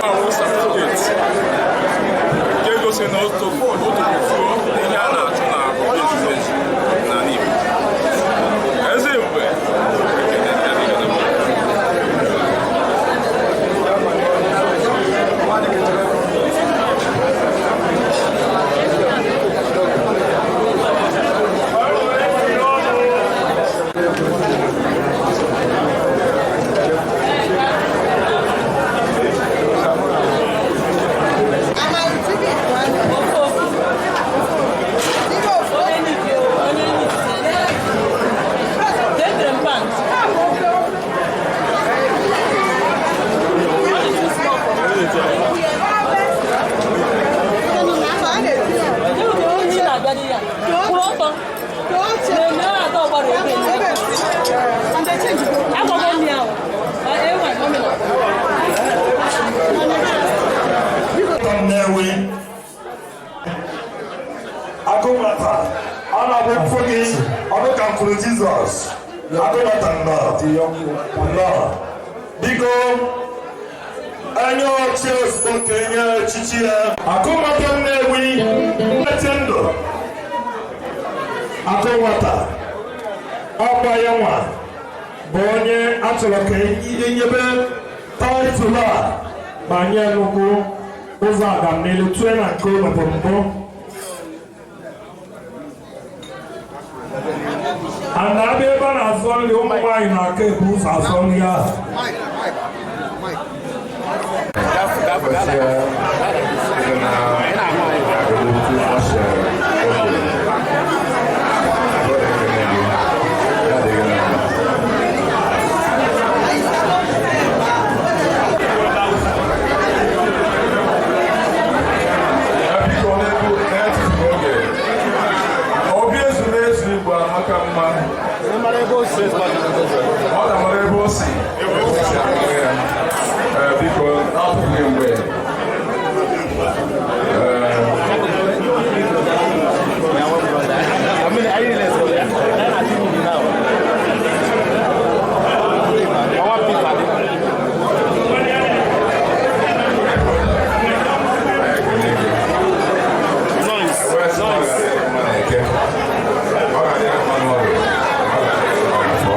Ahụ certificate nke gosi na otu otu fuo ihe a na-achụ na ezumezu n'ala Igbo. Eze ebube ekele ya dịgide mma. Nnewi agụmata ọ na-abụ mfụ gị ọdụ ka m fụrụ Jizọs. Agụmata, nnọọ, nnọọ. Biko, enye ọchị ozugbo ka enye echichi ya. Agụmata Nnewi eti ndụ. Agụmata ọgba ya nwa bụ onye achọrọ ka enyebe title a ma nye nnukwu ụzọ agamnilu tue na nke o mepụrụ mbụ. A na-abịa ebe a na-azụ nri, ụmụ nwaanyị na-aka ebu ụzọ azụ nri ahụ. Biko, na-etufu oge, obi ezumezu Igbo amaka mma. Ọ na-amara ebe o si, ebe o si amara ya. Ee, biko, n'atụfughị mgbe, ee, ọ ga-adị mma n'ọrụ, ọ ga-adị mma n'afọ.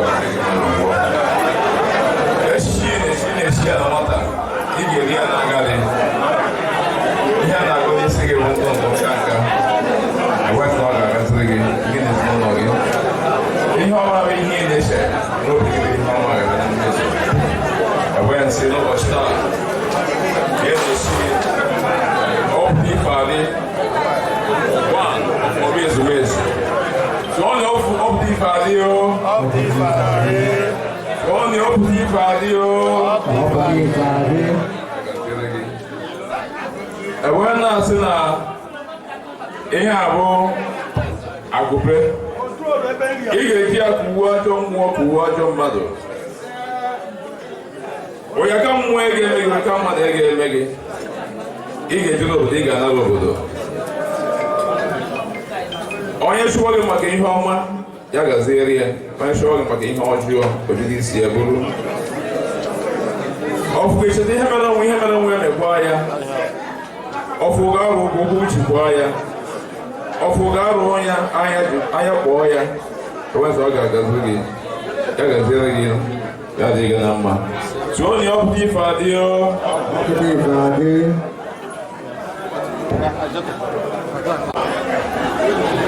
Ifeadị one of Obi Ezumezu. Tụọ na ọpụta Ifeadị o. Tụọ na ọpụta Ifeadị o. Ewee na-asị na ihe a bụ agụpe ị ga-eji ya kụwuo ajọ mmụọ, kụwuo ajọ mmadụ. Onye ka mmụọ ị ga-eme gị, ka mmadụ ị ga-eme gị. Ị ga-eje n'obodo, ị ga-anara obodo. Onye chụọ gị maka ihe ọma, ya gaziere ya. Onye chụọ gị maka ihe ọjọọ, ojide isi ya bụrụ ọfụgo. Echeta ihe mere onwe, ihe mere onwe ya, mekwa ya. Ọfụgo arụ ụgwọ ụgwọ, jikwaa ya. Ọfụgo arụ ya anya anya, kpọọ ya. Eweza ọ ga-agazi gị, ya gaziere gị, ya adịghị gị na mma. Tụọ na ọ pụta ife adị o. Ọpụta ife adị.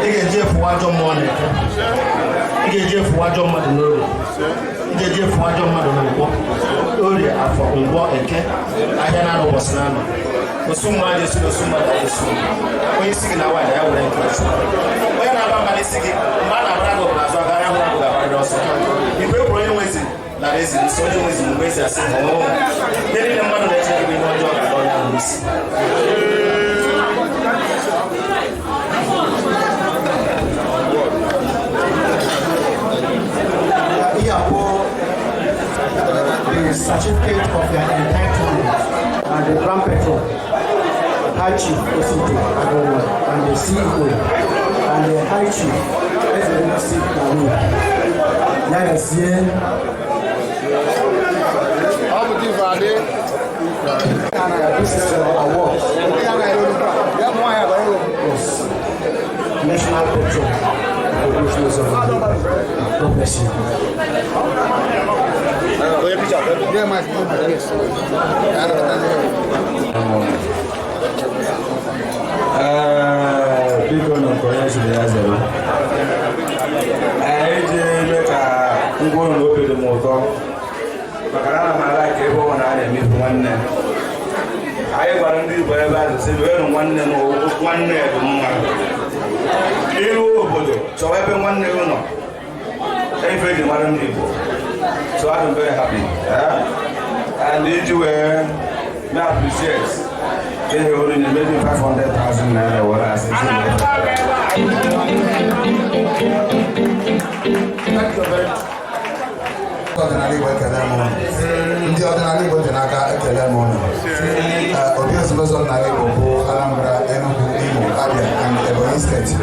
Ị ga-eji efuwa ajọ mmụọ na Eke, ị ga-eji efuwa ajọ mmadụ n'Orie, ị ga-eji efuwa ajọ mmadụ na Nkwọ, Orie, Afọ, Nkwọ, Eke, ahịa na-anọ, ụbọchị na-anọ. Osu mmụọ aja esi na osu mmadụ aja esi. Onye isi gị na nwaanyị ya were nke ọchụ. Onye na-aba mba n'isi gị mgbe a na-abara gị ọbụla azụ aga ya hụrụ agụ ga-agbarịrị ọsọ. Igwe kwuru onye nwezi lara ezi n'isi, onye nwezi mgbe ezi asị ọnwụ. Ihe niile mmadụ na-eche gị bụ ihe ọjọọ ga-aga onye ahụ n'isi. Ihe a bụ the certificate of their entitlement and the Grand Patron, High Chief Osito Agonwa, and the CEO and the High Chief Ezerusi Naru. Ya gazie. Ọ bụ ife adị. This is your award. Yes. National Patron of the God bless you. Yes. Ee, biko nụ, nke onye chiri ya zere. Ee, iji eme ka ngwa ụlọ obi dị m ụtọ, maka na ana m ala ka ebe ọ na a na-emefu nwanne. Anyị gwara ndị Igbo ebe a sị weenụ nwanne m, nwanne bụ mma. Iru obodo chọwa ebe nwanne gị nọ, ife eji mara ndị Igbo. So I'm very happy, eh? And iji wee may appreciate ihe olu na maybe 500,000 naira were asị. Thank you very much. Ọdịnala Igbo, ekele m ụnụ. Ndị ọdịnala Igbo dị n'aka, ekele m ụnụ. Obi Ezumezu ọdịnala Igbo bụ Anambra, Enugu, Imo, Abia and Ebonyi Steeti,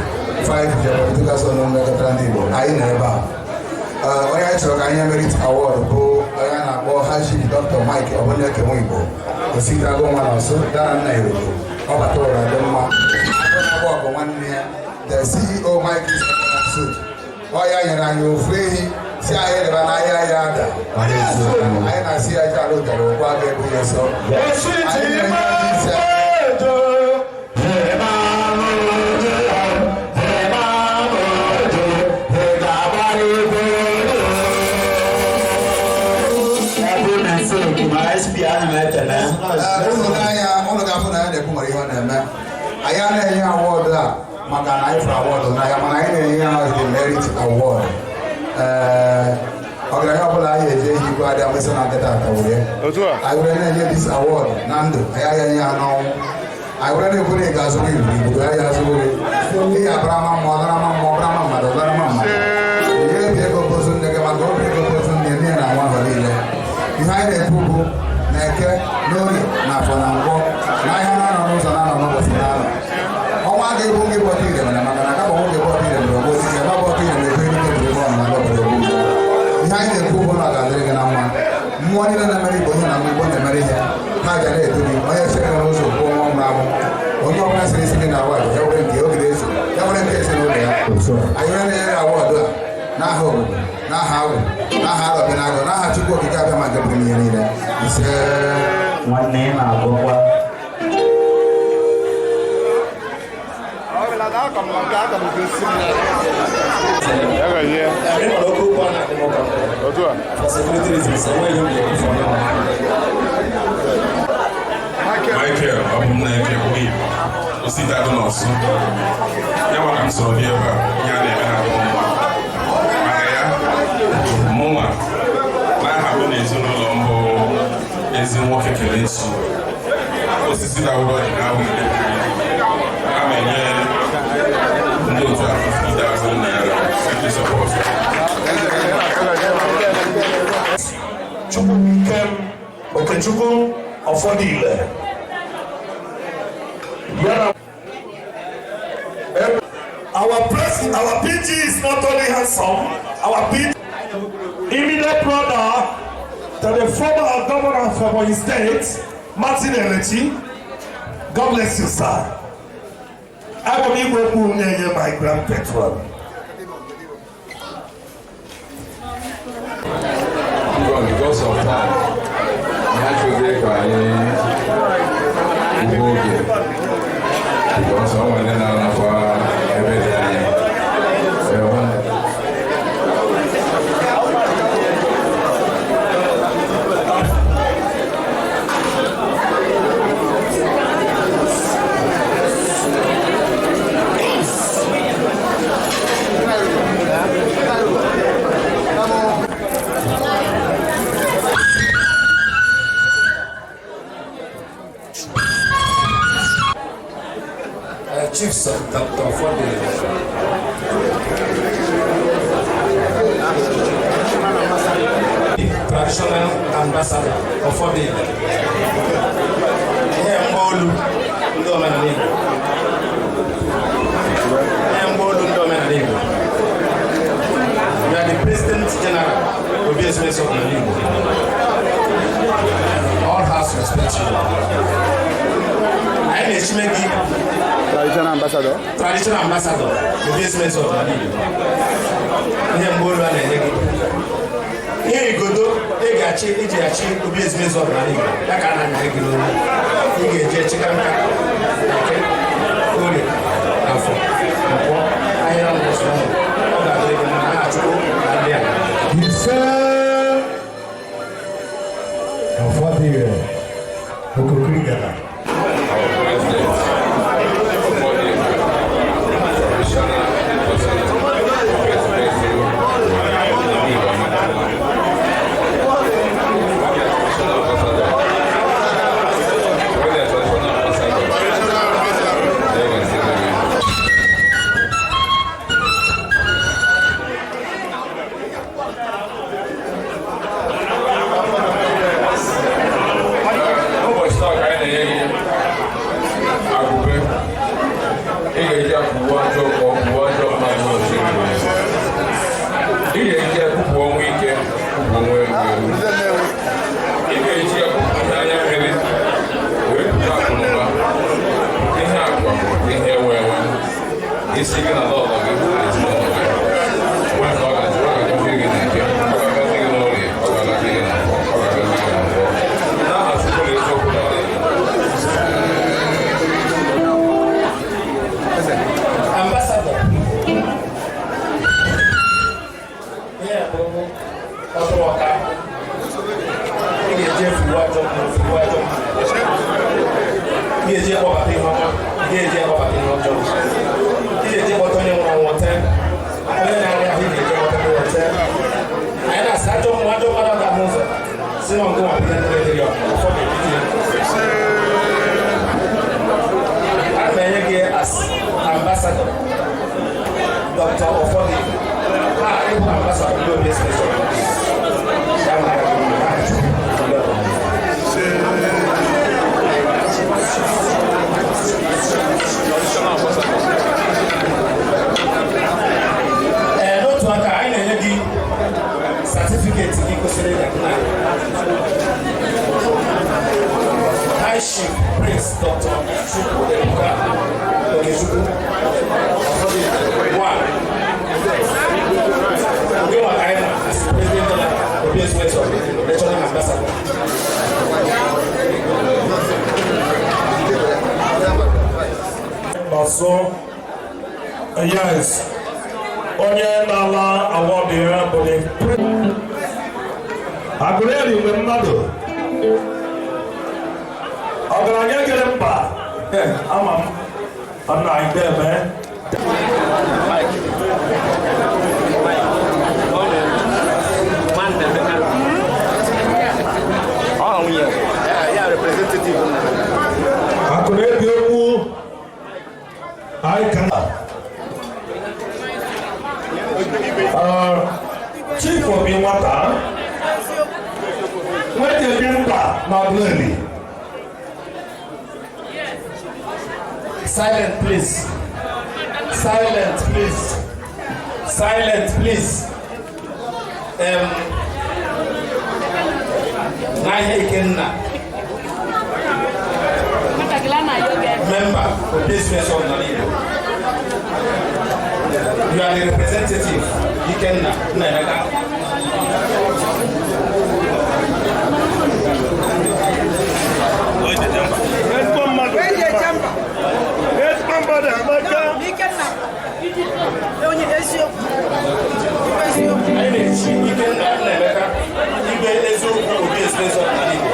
five geopolitical zone mmekọtara ndị Igbo. Anyị nọ ebe a. Onye anyị chọrọ ka anyị nye merit award bụ onye a na-akpọ Haji Dr. Mike Ọbụneke Nwigbo Ositago nwa na nso dara nna Iroko ọ bata ụra dị mma na-agba ọgụ nwanne ya, the CEO Mike Suit. Ọ ya nyere anyị ofu ehi si anyị rịba n'ahịa ya ada. Anyị na-asị ya ji alụ tere ụkwụ aga ebu ya sọ. Anyị na-enye ndị isi ụlọ n'anya. Ụlọ ga-afụ na ya na-ekwu nwere ihe ọ na-eme. Anyị anaghị enye award a maka na anyị fụrụ award n'anya, mana anyị na-enye ya the merit award. Ee, ọgaranya ọbụla anyị eji ehi igwe adị amasị na nkịta atawuru ya. Anyị were na-enye this award na ndụ anyị, agaghị enye ya n'ọnwụ. Anyị were na-ekwu na ị ga-azụrụ ibu ibu, anyị azụrụ gị. Ihe abara ma mmụọ gara ma mmụọ bara ma mmadụ gara ma mmadụ. Ihe ebi ego bozu nne gị maka obi ego bozu nne nne na nwa ahụ niile. Ihe anyị na-ekwu bụ na Eke, n'Orie, na Afọ, na Nkwọ, na ahịa na-anọ n'ụzọ na-anọ n'ụbọchị na-anọ ọnwa ga-ebu gị bọta ire mana maka na kama nwoke bọta ire mere ogbo osisi ebe bọta ire na-ekwe erike bụ ebe ọnụnala obodo ogbu. Ihe anyị na-ekwu bụ na ọ ga-adịrị gị na mma. Mmụọ niile na-emere Igbo ihe na mgbe Igbo na-emere ihe ha ga na-eto gị. Onye chere n'ụzọ kwụọ nwa nwụrụ anwụ. Onye ọbụla sịrị isi gị na award ya were nke ogide ezu, ya were nke ezinụlọ ya. Anyị were na-enyere award a n'aha obodo, n'aha agwụ, n'aha Arọbịnagụ, n'aha Chukwu Okike abịa ma nke pụrụ ihe niile. Ise. Nwanne, ị na-agụkwa. Ị nwere oke okwu a na-adị m ụka. For security reasons, enweghị ihe m ga-ekwu for now. Michael Ọbụnnaeke Nwigbo. Osita Agụ n'Ọsụ. Ya nwa ka m sọrọ bịa ebe a, ihe a na-eme na abụọ mma. Maka ya, mụnwa n'aha bụ na ezinụlọ m bụ ezi nwoke Kelechi. Osisi dawụrụ ọjị na awụ ide. A ma enye ndị otu a 50,000 naira iji support. Chukwukem Okechukwu Ọfọdụile yana. Our president, our PG is not only handsome, our PG, immediate brother to the former governor of Ebonyi State, Martin Elechi. God bless you, sir. Abụ m igwe kwu na-enye my grand patron. Because of time, ha chọzie ka anyị gbuo oge because ọ nwere ndị na-anakwa ebe dị anya. Ee, nwanne. Chief Sir Dr. Fodile. Traditional ambassador of Fodile. Ihe mgbaolu ndị omenala Igbo. Ihe mgbaolu ndị omenala Igbo. You are the President General of BSMS of Igbo. All house respect you. Anyị na-echime gị Traditional ambassador. Traditional ambassador obi ezumezu ọdịnala Igbo. Ihe mgbe olu a na-enye gị, ihe igodo ị ga-achị iji achị obi ezumezu ọdịnala Igbo, ya ka a na-anya gị n'olu. Ị ga-eji echeka nka Eke, Orie, Afọ, Nkwọ, ahịa ngwụsị ọnụ. Ọ ga-adịrị gị mma n'aha Chukwu na ndị a. Ise. Ọfọdụile okokiri gara. Our president, Fodile, traditional president, President, Igbo Amaka. Traditional ambassador. When the traditional ambassador, they can say that. N'ụbọchị taa ka anyị na-enye gị agụbe ị ga-eji akwụwa ajọ ọkpọ kwụwa ajọ mmadụ n'oche gị. Ị ga-eji akwụpụ ọnwụ ike, kwụpụ onwe eru eru. Ị ga-eji akwụpụ ihe anya mmiri wee pụta akụnụba, ihe akwa, ihe enwe enwe isi gị na lọlọ gị na ezinụlọ gị. Nwee ka ọ ga-adị, ọ ga-agọzi gị n'eke, ọ ga-agọzi gị n'orie, ọ ga-agọzi gị n'afọ, ọ ga-agọzi gị n'afọ n'aha Chukwu na eziokwu na ọdịnihu. Ambassador. Ihe bụ ọtụrụ ọka. Ị ga-eji efuwe ajọ mmụọ, fuwe ajọ mmadụ. Ị ga-eji akpọbata ihe ọma, ị ga-eji akpọbata ihe ọjọọ. Ị ga-eji kpọta onye nwụrụ anwụ tee. Onye na-arịa ahụ, ị ga-eji kpọta ya tee. Anyị na-asị ajọ mmụọ, ajọ mmadụ aga ụzọ. Si na ọgụ nwa ihe ndị na-ediri ọfọ ga-ebite ya. Ana m enye gị as ambassador Dr. Ofodi. Ha ịbụ ambassador ndị obi special. Ya mara gị mma n'aha Chukwu na ndị ọdịnala. Ee, n'otu aka anyị na-enye gị certificate gị kwesịrị ịga na High Chief Prince Dr. Chukwuebuka Okechukwu one. Oge nwa ka anyị ma as President General Obi Ezumezu National Ambassador. Nọsụ, yes, onye na-ala award ya bụ the Agụleri nwe mmadụ ọgaranya gere mba. Ama m Nna anyị deme. Akụ na-ebi okwu anyị ka Chief Obi nwata nweta ebi mkpa na Aguleri. Silent, please. Silent, please. Silent, please. N'ahịa Ikenna, member of Business of Igbo. You are the representative, Ikenna Nnaemeka. Ezigbo mmadụ. Ezigbo mmadụ amaka. Anyị na-echi Ikenna Nnaemeka igwe eziokwu Obi Ezumezu Ọdịnala Igbo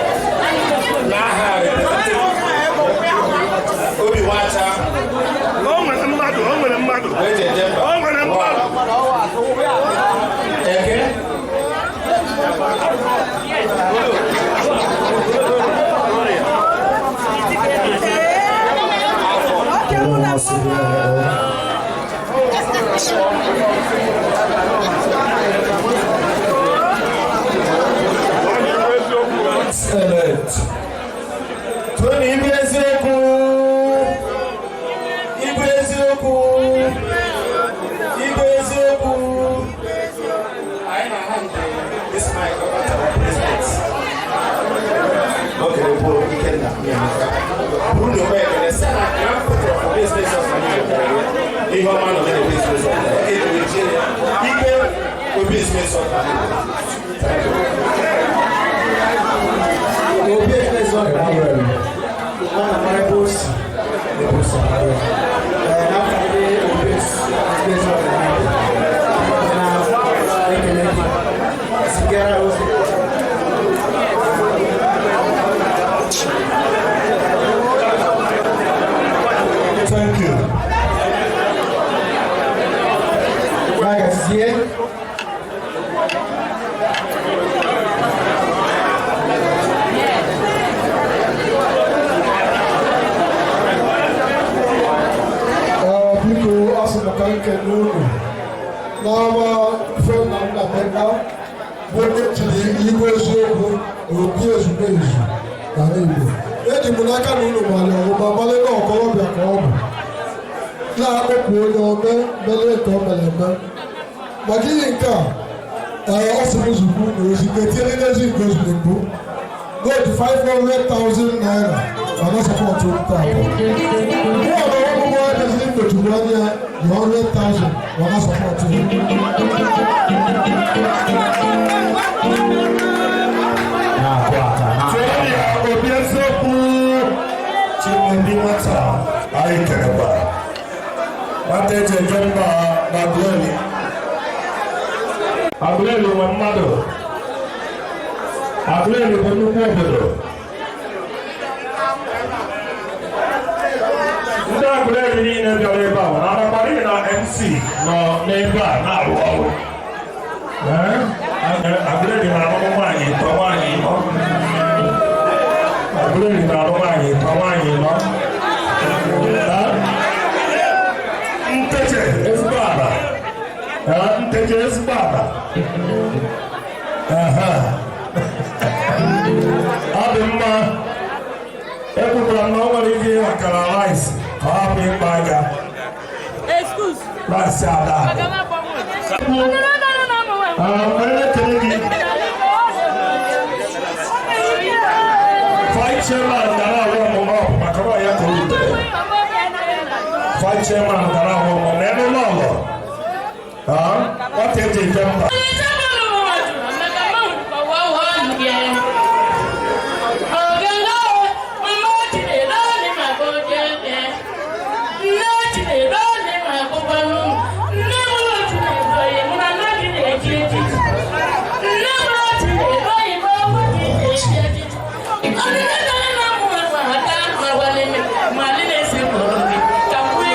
n'aha representative Obi Nwacha. O nwere mmadụ, o nwere mmadụ. Eji eje mba. O nwere mmadụ. Eke. Excellent. Tony ibu eziokwu. Ibu eziokwu. Ibu eziokwu. Anyị na-hand this mic over to our president. Okay, bụ Ikenna Nnaemeka. Bụrụ na onwe ekele sị na Grand Patron of Obi Ezumezu Ọdịnala Igbo mere ya. Ihe ọma nọ na Obi Ezumezu Ọdịnala Igbo. Eji wee chie ya Igwe Obi Ezumezu Ọdịnala Igbo. Thank you. Obi Ezumezu Ọdịnala Igbo, ọ na-amara ebe o si ebe o si amara ya. Ee, n'afọ ndị Obi Ezumezu Ọdịnala Igbo na-ekele gị zigara ozi. Thank you. Magazie. Ee, biko asị m ka nkene unu n'ama Fena Nnaemeka bụ onye chiri igwe eziokwu na obi ezumezu n'ala Igbo. Eji m n'aka na unu mara ọmụma mara na ọkọrọbịa ka ọ bụ na-akpọpụ onye ome mere nke o mere eme maka ihe nke a. Ee, ọ sị m zukwu na ozi etinyere n'ezi nke ozugbo mbụ n'otu 500,000 naira ma na support taa. Mụ ọrụ ọmụmụ edeziri mgbochiri anya dị 100,000 ma na support ya. Na-akụ aka na Tony Obi eziokwu. Chinebi nwata anyị kenekwara. Nwata eji eje mba na Aguleri. Aguleri nwe mmadụ. Aguleri bụ nnukwu obodo. Ndị Aguleri niile bịara ebe a mana anakwara na MC nọ n'ebe a na-arụ ọrụ. Ee, Aguleri na-alụ nwaanyị ịtọ nwaanyị ịnọ. Aguleri na-alụ nwaanyị ịtọ nwaanyị ịnọ. Ee, Nteche ezigbo ala. Ee, Nteche ezigbo ala. Aha. Ọ dị mma. Ekwukwara m na o nwere ike akara rice ka ọ hapụ ịkpa aka. Excuse. Rice ada. Onye na-ekele gị. Vice chairman gara arụ ọmụmụ ọgwụ maka na ọ ya ka o rutere. Vice chairman gara arụ ọmụmụ na ebe ụlọ. Nwata eji eje mba. Thank you.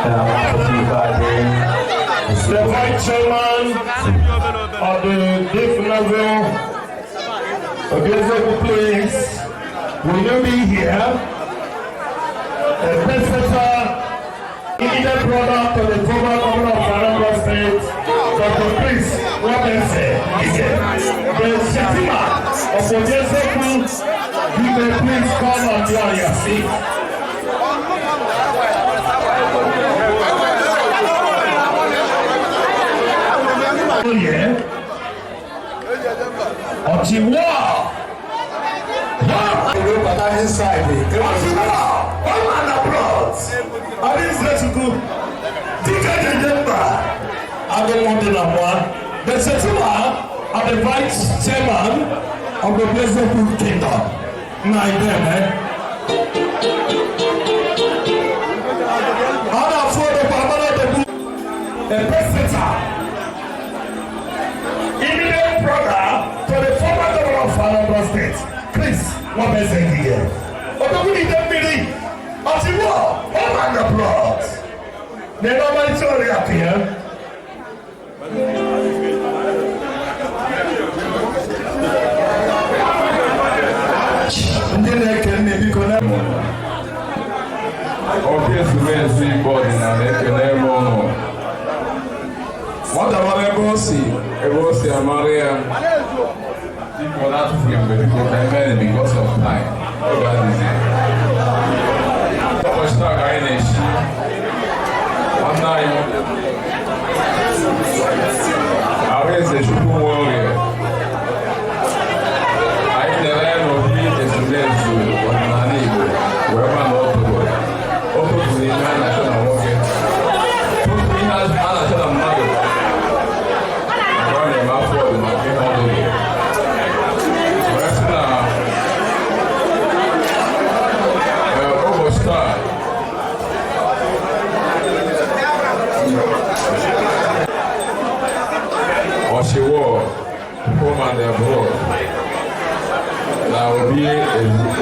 The Vice Chairman of the Diff Level Ogezeku, please, will you be here? The President, immediate brother to the former governor of Anambra State, Dr. Chris Robinson, is here. The Shetima of Ogezeku, you may please come and join your seat. Yeah. Ọchịwa. Ọchịwa. Home and abroad. Adịghị Dike Jeje Mba. Agụnwụ na nwa. The Shetima and the Vice Chairman of the Blessed Kingdom. Na ideme. Ọ na-afụ odekwa amara odekwu. A president. Immediate brother to the former governor of Anambra State, Chris Nwabeze Ngige. Odogwu mmiri, Ọchịwọ, home and abroad. Na-eme ọmarịcha oriakụ ya. Ndị na-eke nne, biko na Obi ezumezu Igbo ọdịnala, ekele m ụnụ. Nwata mara ebe o si, ebe o si amara ya. Biko, na-atụfughị mgbe, biko, ka eme because of time. Oge adịghị. Ụbọchị taa ka anyị na-echi nwanne anyị nwoke, Ahụeze Chukwu Nworie. Anyị na-ele n'obi ezumezu ọdịnala Igbo wee ma na o toro. O tozuru ihe a na-achọ na nwoke, tozuru ihe a na-achọ na mmadụ, mgbe ọ na-eme afọ ọdịnala ihe ọ dụrụ. Wee sị na ụbọchị taa Ọchịwọ home and abroad na obi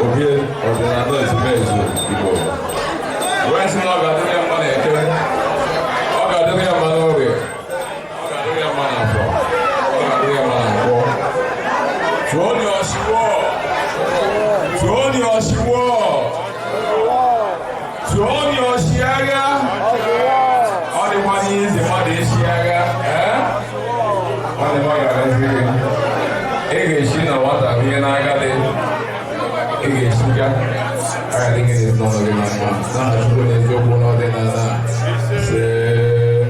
obi ọdịnala ezumezu Igbo wee sị na ọ ga-adịrị ya mma na Eke, ọ ga-adịrị ya mma n'Orie, ọ ga-adịrị ya mma n'Afọ, ọ ga-adịrị ya mma na Nkwọ. Tụọ ni Ọchịwọ, tụọ ni Ọchịwọ, tụọ ni Ọchịagha. Ọ dịkwa n'izi mmadụ echi agha, ee, ọ dị mma ga-agazi gị. Ị ga-esi na nwata ihe n'agadi, ị ga-esiga agadi gị n'ezinụlọ gị na mma n'aha Chukwu na eziokwu n'ọdịnala. See.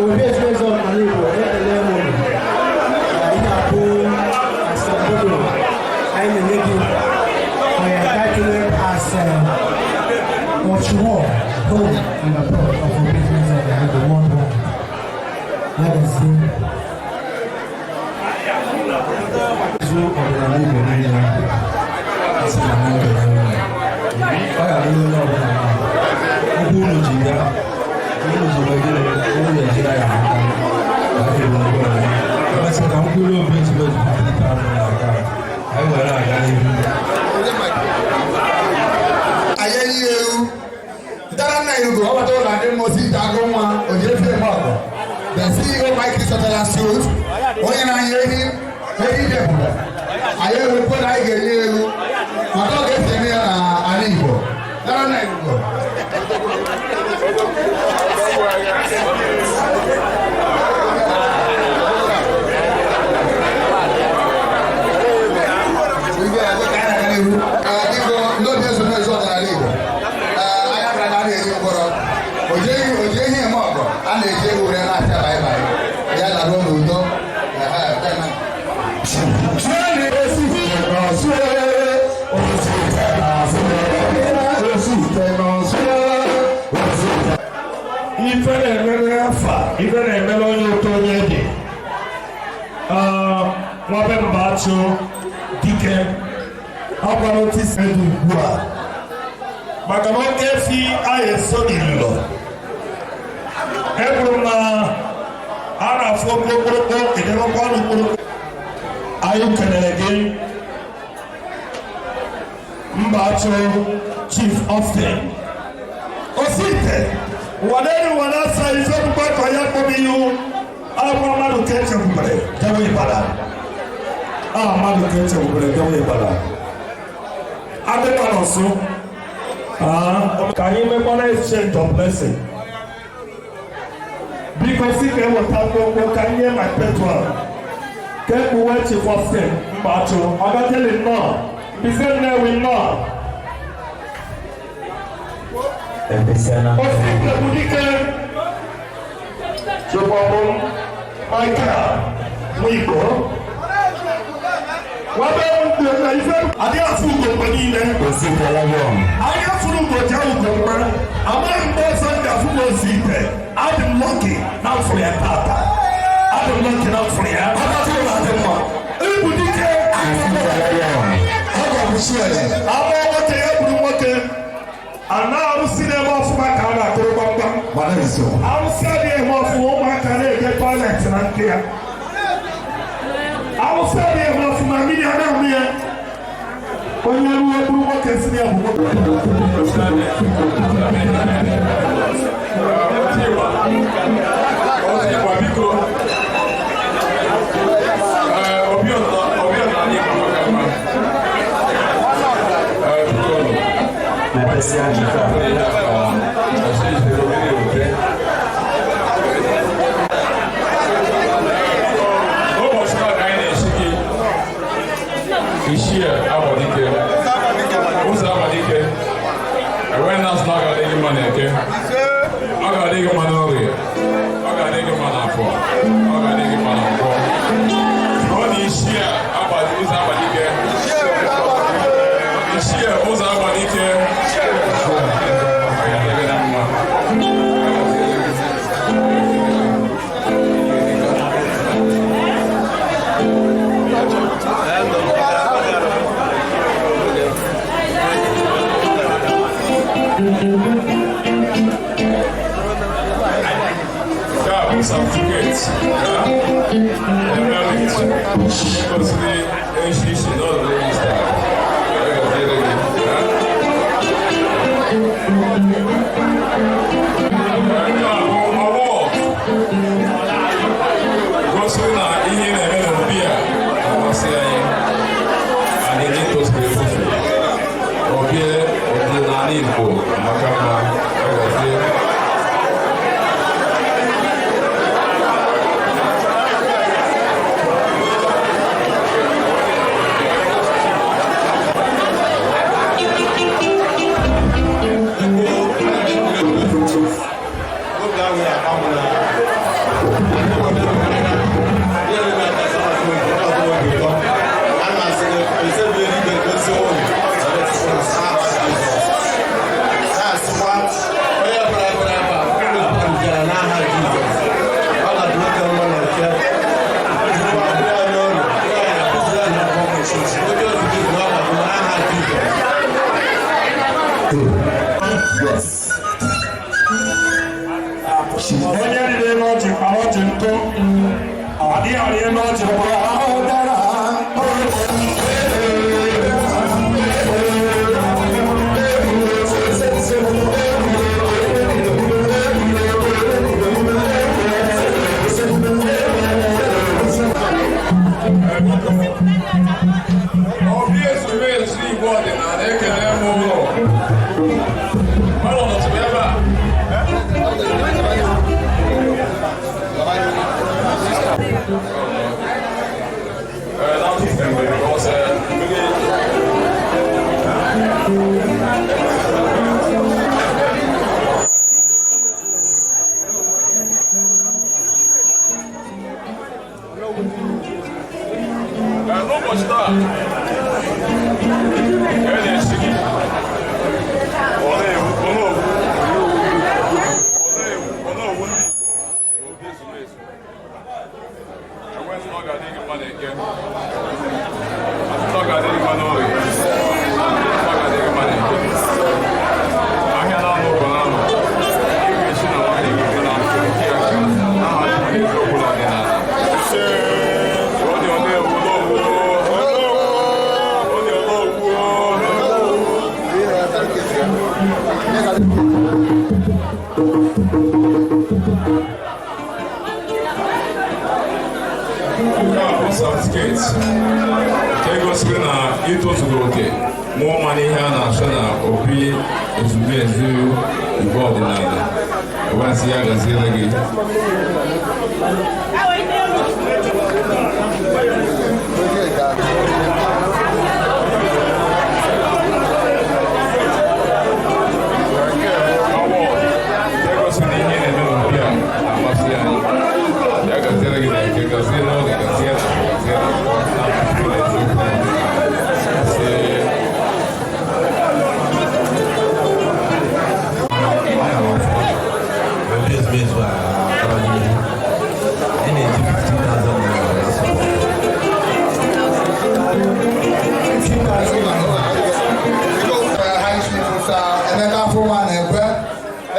Obi ezumezu ọdịnala Igbo, ekele m unu. Na ihe abụ asambodo anyị na-enye gị for your entitlement as Ọchịwọ home and abroad of Obi ezumezu ọdịnala Igbo worldwide. Ya gazie. Ezu ọdịnala Igbo niile asị na ha ekele unu. Ọ ga-adịrị onye ọbụla mma. Ebe unu ji ya, unu ji wee gịnị, unu ga-ejiri ya aka na ebe ọbụla. Emesịa ka mkpụrụ obi ezumezu pụta anụ na-aga, anyị were aga n'ihu. Anyị enyi ewu dara nna irugo ọ bata ụlọ ndị mmụọ si ite agụ nwa o ji efi eme ọgụ. The CEO, Mike Sutherland Suit, onye na-anya ehi, ehi dị ebube. Anyị ewekwe na anyị ga-enye ewu maka ọ ga-esi eme ya na ala Igbo. Dara nna irugo. Biko, ndị obi ezumezu ọdịnala Igbo, anyị abịara na a na-eri mkpọrọ oji ehi eme ọgọ, a na-eji ewu were na-achị baịbaị ya laruo n'udo. Ehe, deme. Ife na-emere afa, ife na-emere onye ụtọ, onye dị nwabe mba achụ dike ọ bụ. Amakwa n'otu isi dị ugbu a maka na oke efi anyị eso n'ililo ekwuru m na a na-afụ okpokporokpo edebekwa ọnụ mkpụrụ. Anyị kelere gị, Mbachu Chief Austin Osite wadeni wanasa ife mgbakọ ya kpọm ihu agwa mmadụ ka echekwubere jewe Ibadan, a mmadụ ka echekwubere jewe Ibadan adịkwa n'ọsụ ka anyị mekwana exchange of blessing. Biko, si ka eweta mkpụmkpụ ka nye my patron ka ekpuwe Chief Austin Mbachu ọgajeli nnọọ Mbaise Nnewi nnọọ. Osite bụ dike Chikwabụ Michael Nwigbo wabe na ife adịghị afụ ugo mgbe niile. Anya fụrụ ugo ji ugo mgbe amaghị mgbe ọzọ m ga-afụ m Osite. Adị m lucky na m fụrụ ya tata. Adị m lucky na m fụrụ ya. Adị mma ịbụ dike ama nwoke ya gburu nwoke ana arụsị na-eme ọfụma ka a na-akụrụ gbamgbam. Arụsị adịghị eme ọfụma, ụmụaka na-eje toilet na nke ya. Arụsị adịghị eme ọfụma, mmiri a na-amụ ya. Onye ruo bụrụ nwoke si ya bụ nwoke. Igbo, biko. Obi ọdịnala Igbo maka mma. Biko nụ. Mepesịa njikọ a. N'ụbọchị taa ka anyị na-echi gị Ichie Agbadike, ụzọ Agbadike, enwe na asị na ọ ga-adị gị mma n'Eke, ọ ga-adị gị mma n'Orie, ọ ga-adị gị mma n'Afọ, ọ ga-adị gị mma na Nkwọ. Ọ na Ichie ụzọ Agbadike, Ichie ụzọ Agbadike, ọ ga-adị gị na mma. Nke a bụ certificate merit gosiri echichi n'ọdụ register. Ọ ga-adịrị gị. Nke a bụ award gosiri na ihe na-eme n'obi a na-amasị anyị, anyị ndị tozuru etozu. Obi ọdịnala Igbo maka mma. Ọ ga-adị. Yes. Onye riri elu ọjị kpara ọjị ntụ adịghị arị elu ọjị kpara ahụ dara. Obi ezumezu Igbo ọdịnala ekele m ụlọ. Mmadụ nọtụrụ ebe a. That is because n'ụbọchị taa ka e na-esi gị ọ na-ewu ọ na-owu ọ na-ewu ọ na-owu ndị Igbo obi ezumezu enwe sị na ọ ga-adị gị mma n'Eke, asị na ọ ga-adị gị mma n'Orie. Nke a bụ certificate nke gosiri na itozuru oke mụọ ma n'ihe a na-achọ na obi ezumezu Igbo ọdịnala ewesị ya gaziere gị. Award nke gosiri na ihe na-eme n'obi a na-amasị anyị, ya gaziere gị na eke, gazie n'oge, gazie na afọ, gazie na nkwọ, na mkpụrụ na eziokwu na ọdịnala. Sị Ezumezu a akara n'ihu. Anyị na-eji 15,000 naira wee sọ. High Chief Sir Emeka Fuma Nekwe,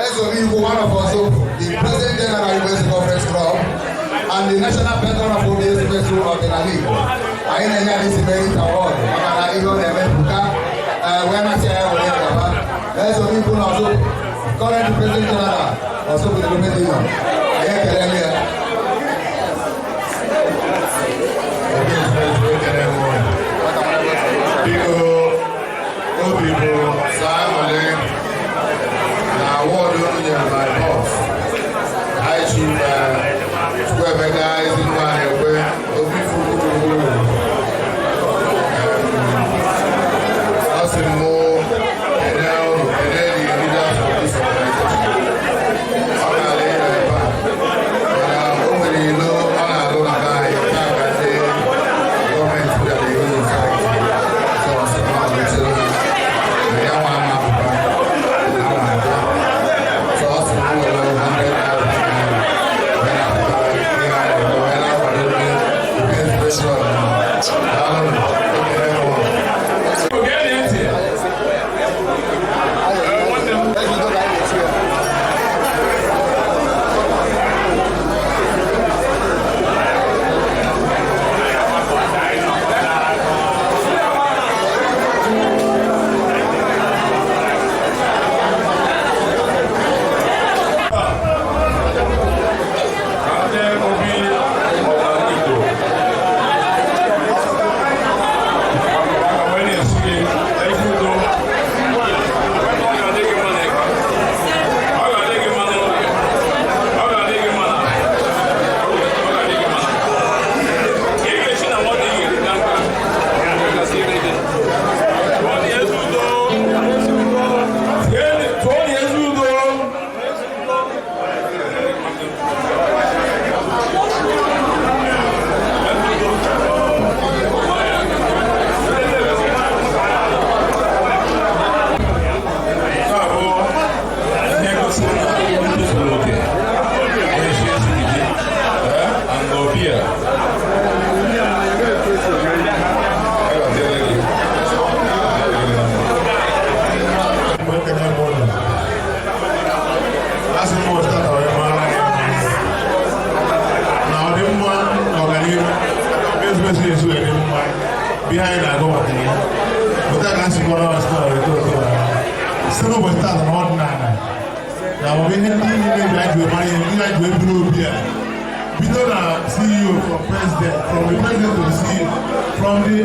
Ezobi Igbo, one of us, the President General Igbo Eze Conference Club, and the National Patron of Obi Ezumezu Ọdịnala Igbo. Anyị na-enye ya this merit award maka na ihe ọ na-eme pụta wee masị ya were ya gaba. Ezobi Igbo na Ọzọ, current President General Ọzọ Development Union. Anyị ekele ya. Biko, obi bụ sọ aṅụrị na award unu nyere my boss, High Chief Chukwuemeka Ezinwa Ekwe Obi furu gburugburu. Ọ sị m mụ kene unu, kene the leaders of this organization. Ọ na-ala ịnọ ebe a, mana o nwere ilo ọ na-alụ na be anyị taa ka ndị gọọmenti bịara iwu site. So ọ sị m ọ ga-echere ha na ya nwa ama apụta na ọ na-abịa. So ọ sị m were 100,000 naira wee na-apụta ihe a na-eme wee na-akwado ndị nke nzukọ ọdịnala. Daalụnụ, ekele m unu. Gee ntị. Nwanne m. Ndị obi ọdịnala Igbo maka wee na-esi gị ezi udo. Ọ ga-adị gị mma n'eke, ọ ga-adị gị mma n'oge, ọ ga-adị gị mma na ọ ga-adị gị mma na ị ga-esi na nwata ị ga-eri na nka gaziere gị. Tụọ na ezi udo. Tụọ na ezi udo. Nke a bụ ihe gosiri na ndị zuru oke na-echi echichi gị and obi a agaziere gị. Asị m ụtọ wee mara gị na ọ dị mma na ọganihu ezumezu ezu dị mma bụ ihe anyị na-agụ maka ya. Otu a ka a si kọrọ ọsị na ọrịta otu a site n'ụbọchị taata na ọdịnala na ọmụmụ ihe ndị niile ji anyị ji mara ihe ndị anyị ji wee buru obi a bido na CEO, from president, from the president to the CEO, from the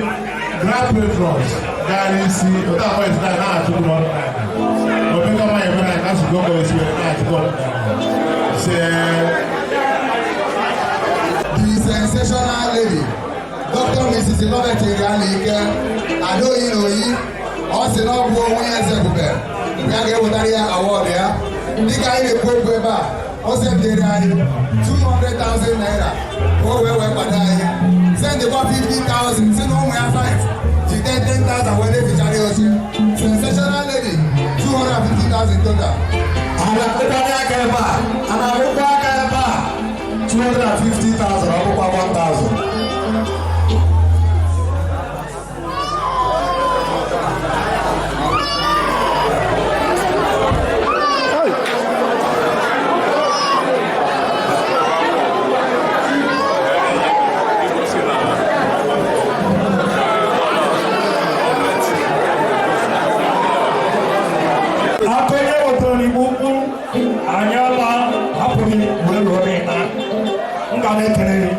grand patrons gaa n'isi otu akwa esi na na-achụkwu n'ọdịnala obi kama ya mere anyị na-asụ gọọmenti esi were na-achụkwu ọdịnala se. The sensational lady, Dr. Mrs. Lovett Irianike, Adoyi Oyi, ọ sị na ọ bụ onwe ya eze ebube mgbe a ga-ewetara ya award ya. Dịka anyị na-ekwu okwu ebe a, o sendịrị anyị 200,000 naira ka o wee wee kwado anyị. Sendịkwa 50,000 si na ụmụ ya 5 jide 10,000 wee na-efichara ya oche. Sensational lady, 250,000 total. A na-akụkarị aka ebe a, a na-akụkwa aka ebe a, 250,000 ọ bụkwa 1,000. Igosi na Biko, na-ekele gị.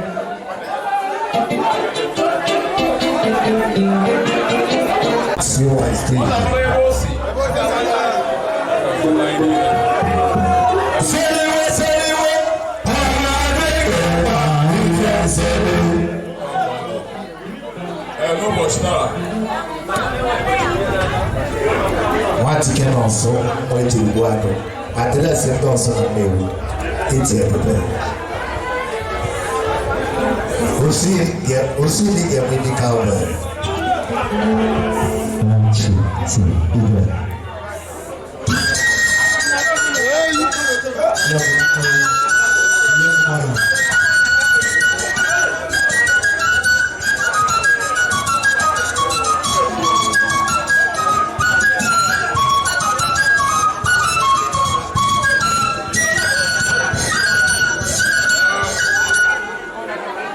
N'ụbọchị taa, Nwatike nọ nso onye ji ugbu agụ adreesị ndị ọzọ na Nnewi eji ebube osi ndị ga-enwe ndị cowbell. 1, 2, 3, igwe.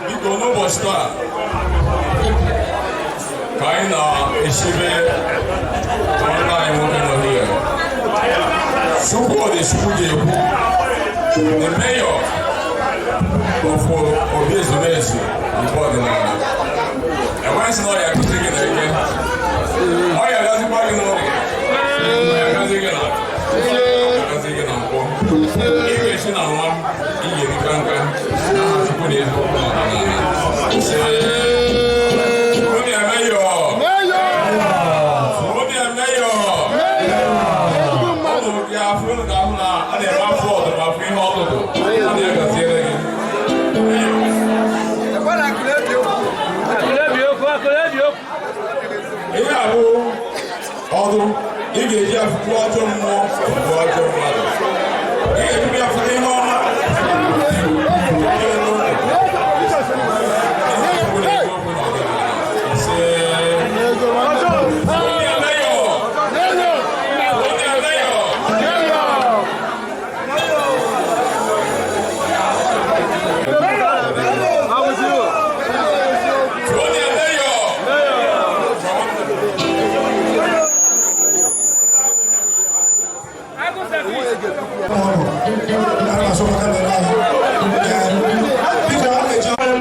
Biko, n'ụbọchị taa ka anyị na-echebe nwanne anyị nwoke nọ here, Chukwudi Chukwudi-Ekwu, the mayor of Obi Ezumezu Igbo Ọdịnala. Enweghị sị na ọ ya akụzi gị na eke, ọ ya agazikwa gị n'oge, ọ ya agazi gị na agazi gị na nkwọ, ị ga-esi na nwa ị ga-erika nka n'aha Chukwu na eziokwu na ọdịnala. Obi mayor! Obi mayor! Ụnụ ga-afụ, ụnụ ga-ahụ na a na-eme afọ ọdụ ma afụ ihe ọtụtụ. A na-agaziere gị. Ihe a bụ ọdụ ị ga-eji afụkwu ajọ mmụọ, afụkwu ajọ mmadụ. Ị ga-eji afụ ihe ọma.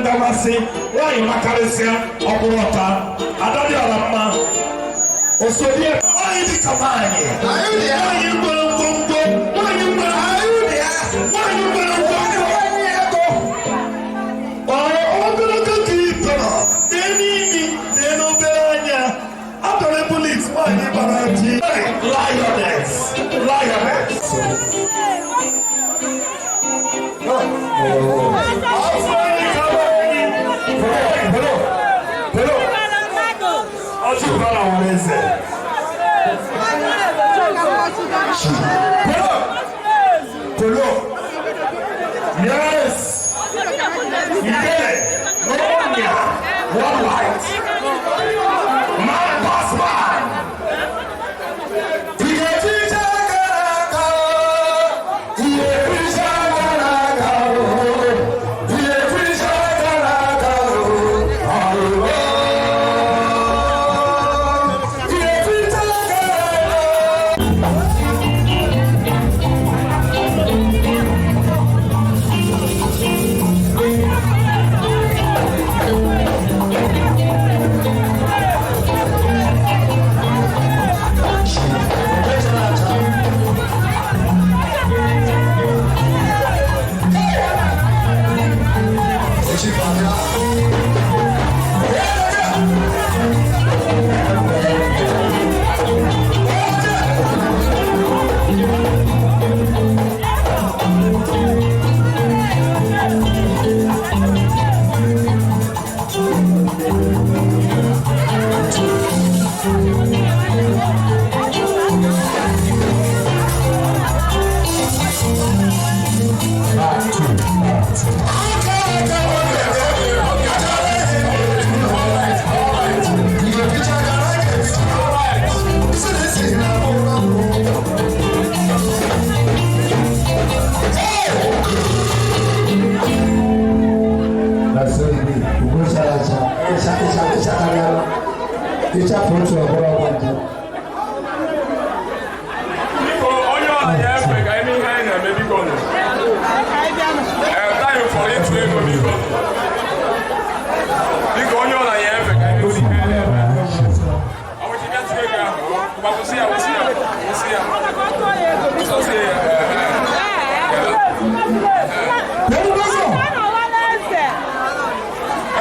Ndamasị nwaanyị makarịsịa ọkpụrụ ọta ada dị ọla mma osodie nwaanyị dịka nwaanyị, nwaanyị nwere ngwongwo, nwaanyị nwere nwaanyị nwere ngwongwo. Ọ ogologo ka ị tọrọ n'elu imi n'elu obere anya atọrọ bulit nwaanyị gbara ji lioness, lioness. Yes! You get it? No one, one light. Man pass man. Biko, onye ọla ya ekwe ka anyị mee ihe anyị na-eme, biko nụ. Ee, time for ịtụ ego, biko. Kwụsị ya, kwụsị ya, kwụsị ya. Kwụsị ya.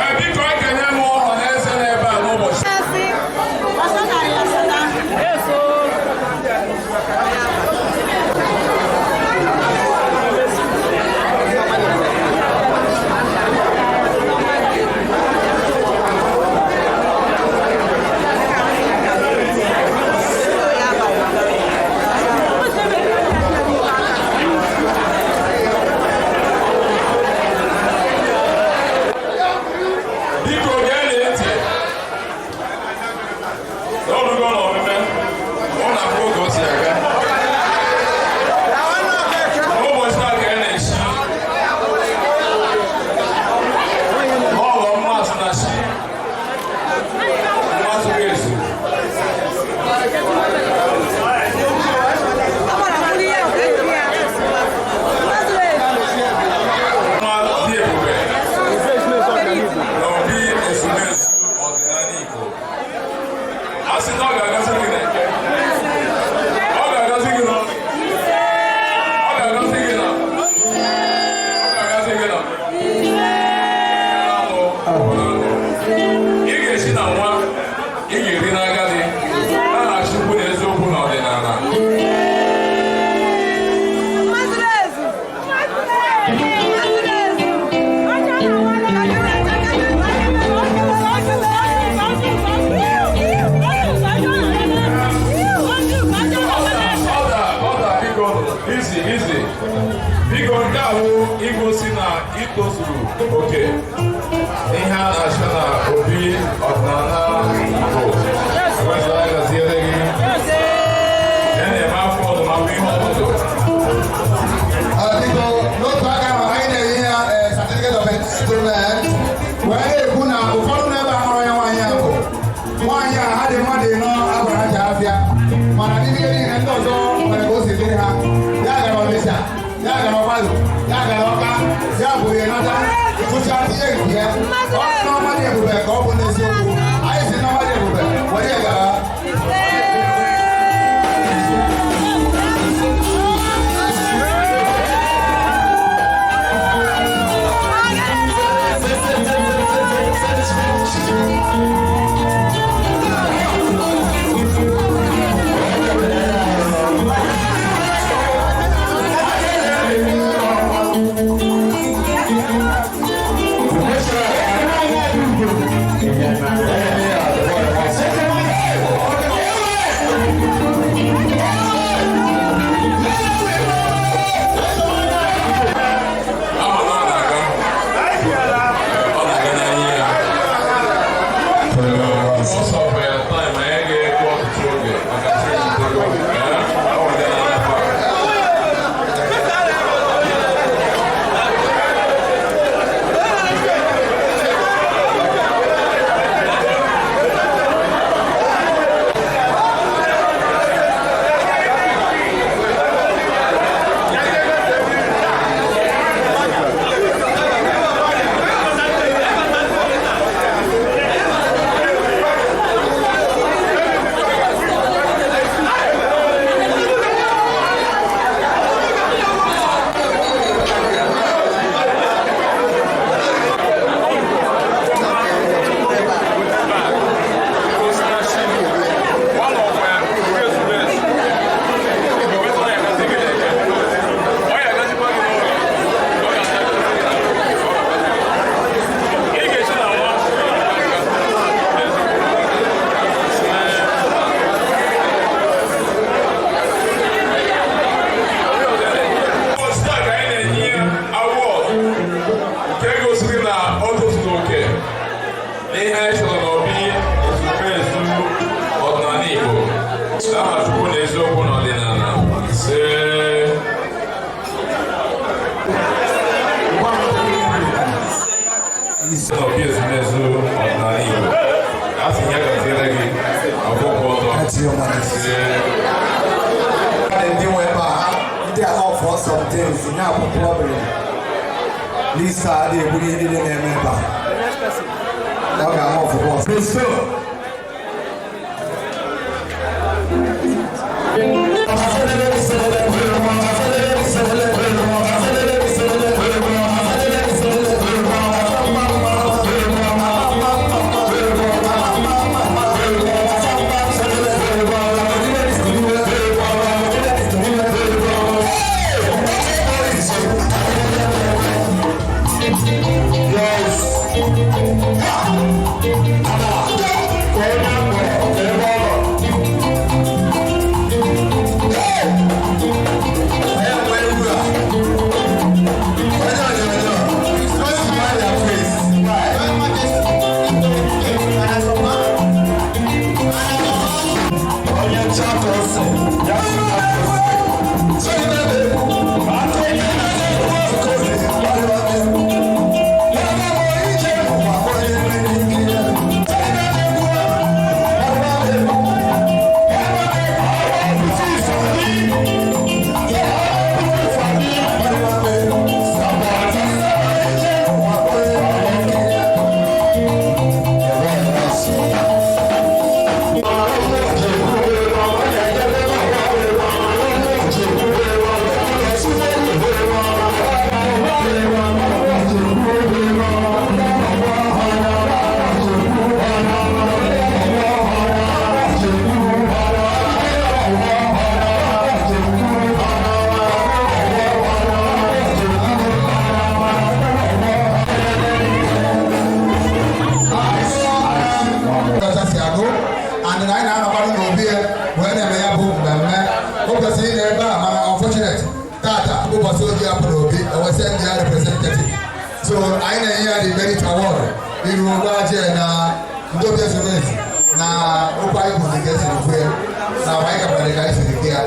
Ee, biko ekenye m ọha na eze n'ebe a n'ụbọchị. Biko gee ntị. N'orugo n'omume, ọ na-abụ oge o si aga. N'ụbọchị a ka a na-echi. N'ọlọ mmasị na chi. Mmasị ga-ezu. Nwa dị ebube. N'obi ezumezu ọdịnala Igbo. A sị na ọ ga-agọzi gị n'eke. Ọ ga-agọzi gị n'oge. Ọ ga-agọzi gị na. Ọ ga-agọzi gị na. Ị ga-esi na nwa ị ga-eri n'agadi n'aha Chukwu na eziokwu na ọdịnala. Ọda ọda biko izi izi biko nke a wụ igosi na itozuru oke ihe a na-achọ na obi ọdịnala Igbo wezara gaziere gị ya na-eme afọ ọdụmabụ ihe ọtụtụ. Biko n'otu aka ahụ anyị na-enye ya certificate of entitlement wee na-ekwu na ụfọdụ n'ebe a mụrụ ya nwaanyị a bụ nwaanyị a ha dị mmadụ ịnọ agbara ha ji afịa mana n'ime ihe niile ndị ọzọ nwere ka o si dịrị ha ya gara Ọnịsha ya gara Ọgbalụ ya gara Ọka ya bụ ihe nata tụcha tinye nke ya ọ dị n'ọma dị ebube ka ọ bụ n'eziokwu anyị si n'ọma dị ebube were ya gara. Ama na ọ na-aga ọ na-aga n'anya ya. Ọsọ bụ ya taịm anyị ga-ekwu ọtụtụ oge maka chi ejidego. Ee, ọ dị n'afọ a. Ụbọchị taa ka anyị na-enye ya awọd nke gosiri na o tozuru oke n'ihe anyị chọrọ n'obi ezumezu ọdịnala Igbo n'aha Chukwu na eziokwu na ọdịnala ise. N'obi ezumezu ọdịnala Igbo a sị ya gaziere gị ọgwụgwọ ọtọ ise. Ndị nwe ebe a ndị a off for some things ya bụ problem lisa adịghị eburu ihe niile na-eme ebe a ọ ga-ama ọfụma ọsọ. Kachasị agụ and na anyị na-anọkwanụ n'obi ya wee na-eme ya bụ mmemme. O kwesịrị ịnọ ebe a, mana unfortunate, tata bụ ụbọchị oji apụ n'obi, o wee send ya representative. So anyị na-enye ya the merit award iru ụgbọ aje na ndị obi ezumezu na okwu anyị kwuru ka esiri kwu ya na anyị gakwara ka anyị siri ya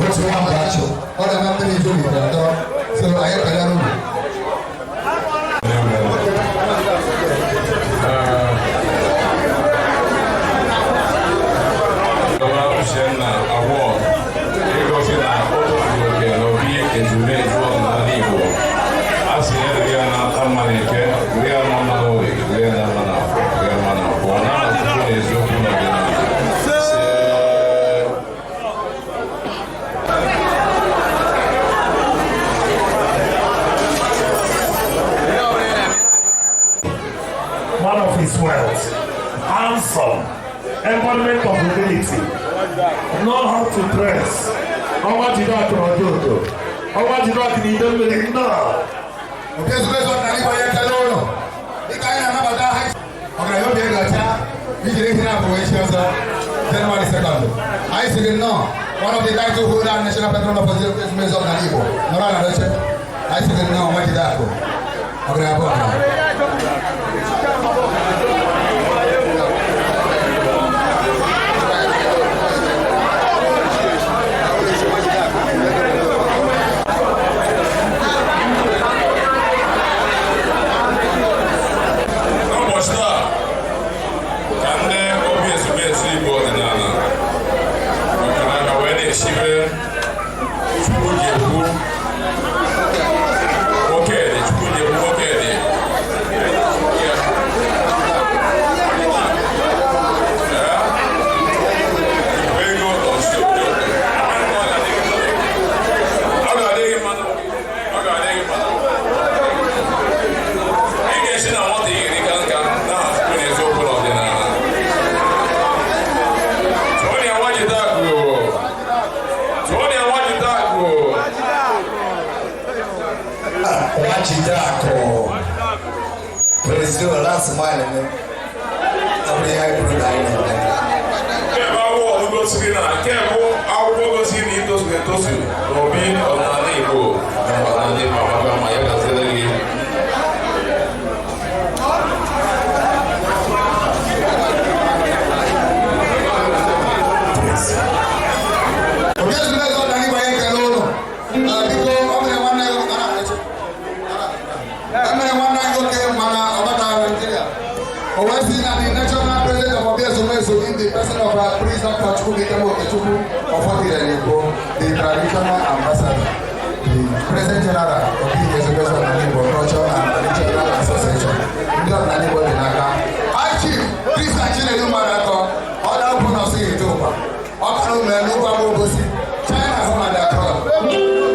otu nwa mba achụ ọ na-eme mmiri juru atọ. So anyị ekele unu. Dọla Uchenna Award ịgosi na o tozuru oke n'obi ezumezu ọdịnala Igbo. A sị ya dịrị ya n'aka mma n'eke, dịrị ya mma n'orie, dịrị ya mma n'afọ, dịrị ya mma n'afọ. Ọ na-anọ Chukwu na eziokwu na ọdịnala. Sị, Man of his wealth, handsome, embodiment of humility, know how to dress. Ọnwa jide akụ na ọdụ ọnwa jide akụ na ide mmiri nnọọ. Obi ezumezu ọdịnala Igbo, anyị ekele ụlọ dịka anyị na-anabata ha. Ọgaranya obi ego ọcha ijiri ihe na-abụ echi ọzọ, January 2nd. Anyị siri nnọọ, one of the title holder and national patron of ezumezu ọdịnala Igbo nọrọ ala n'oche. Anyị siri nnọọ, nwa jide akụ, ọgaranya bụ ọgaranya. N'ụbọchị taa ka ndị obi ezumezu Igbo ọdịnala maka aka wee na-esibe Chukwu ji ekwu nwoke dị, Chukwu ji ekwu nwoke dị. Ego ọsị obodo. Ọ ga-adị gị mma, ọ ga-adị gị mma. Ị ga-esi na nwata ị ga-eri ka nka n'aha Chukwu na eziokwu na ọdịnala. Tụọ ya nwa jide akụ. Tụọ ya nwa jide akụ. Nwachide akụ. President, last mile ni. Ọ bụ ihe anyị kwuru na anyị na-eme. Nke bụ akwụkwọ gosiri na nke bụ akwụkwọ gosiri na itozuru etozu n'obi ọdịnala Igbo. Ọdịnala Igbo amaka ma ya gaziere gị. Obi ezumezu ọdịnala Igbo, anyị ekele ụlọ. Biko, ọ mere nwanne ya nwoke na emere nwanne anyị nwoke, mana ọ batara Nigeria. O wee sị na the national president of Obi Ezumezu in the person of our priest Dr. Chukwuemeka Okechukwu Ọfọdịrị Igbo, the traditional ambassador, the president general of the Ezumezu Ọdịnala Igbo Culture and Traditional Association, ndị ọdịnala Igbo dị n'aka. High Chief Christian Chinedu mmadụ atọ ọ na-akwụ n'ọsọ ite ụkwa ọ kara ụmụ ya n'ụgwọ agba obosi China hụ ma dakọ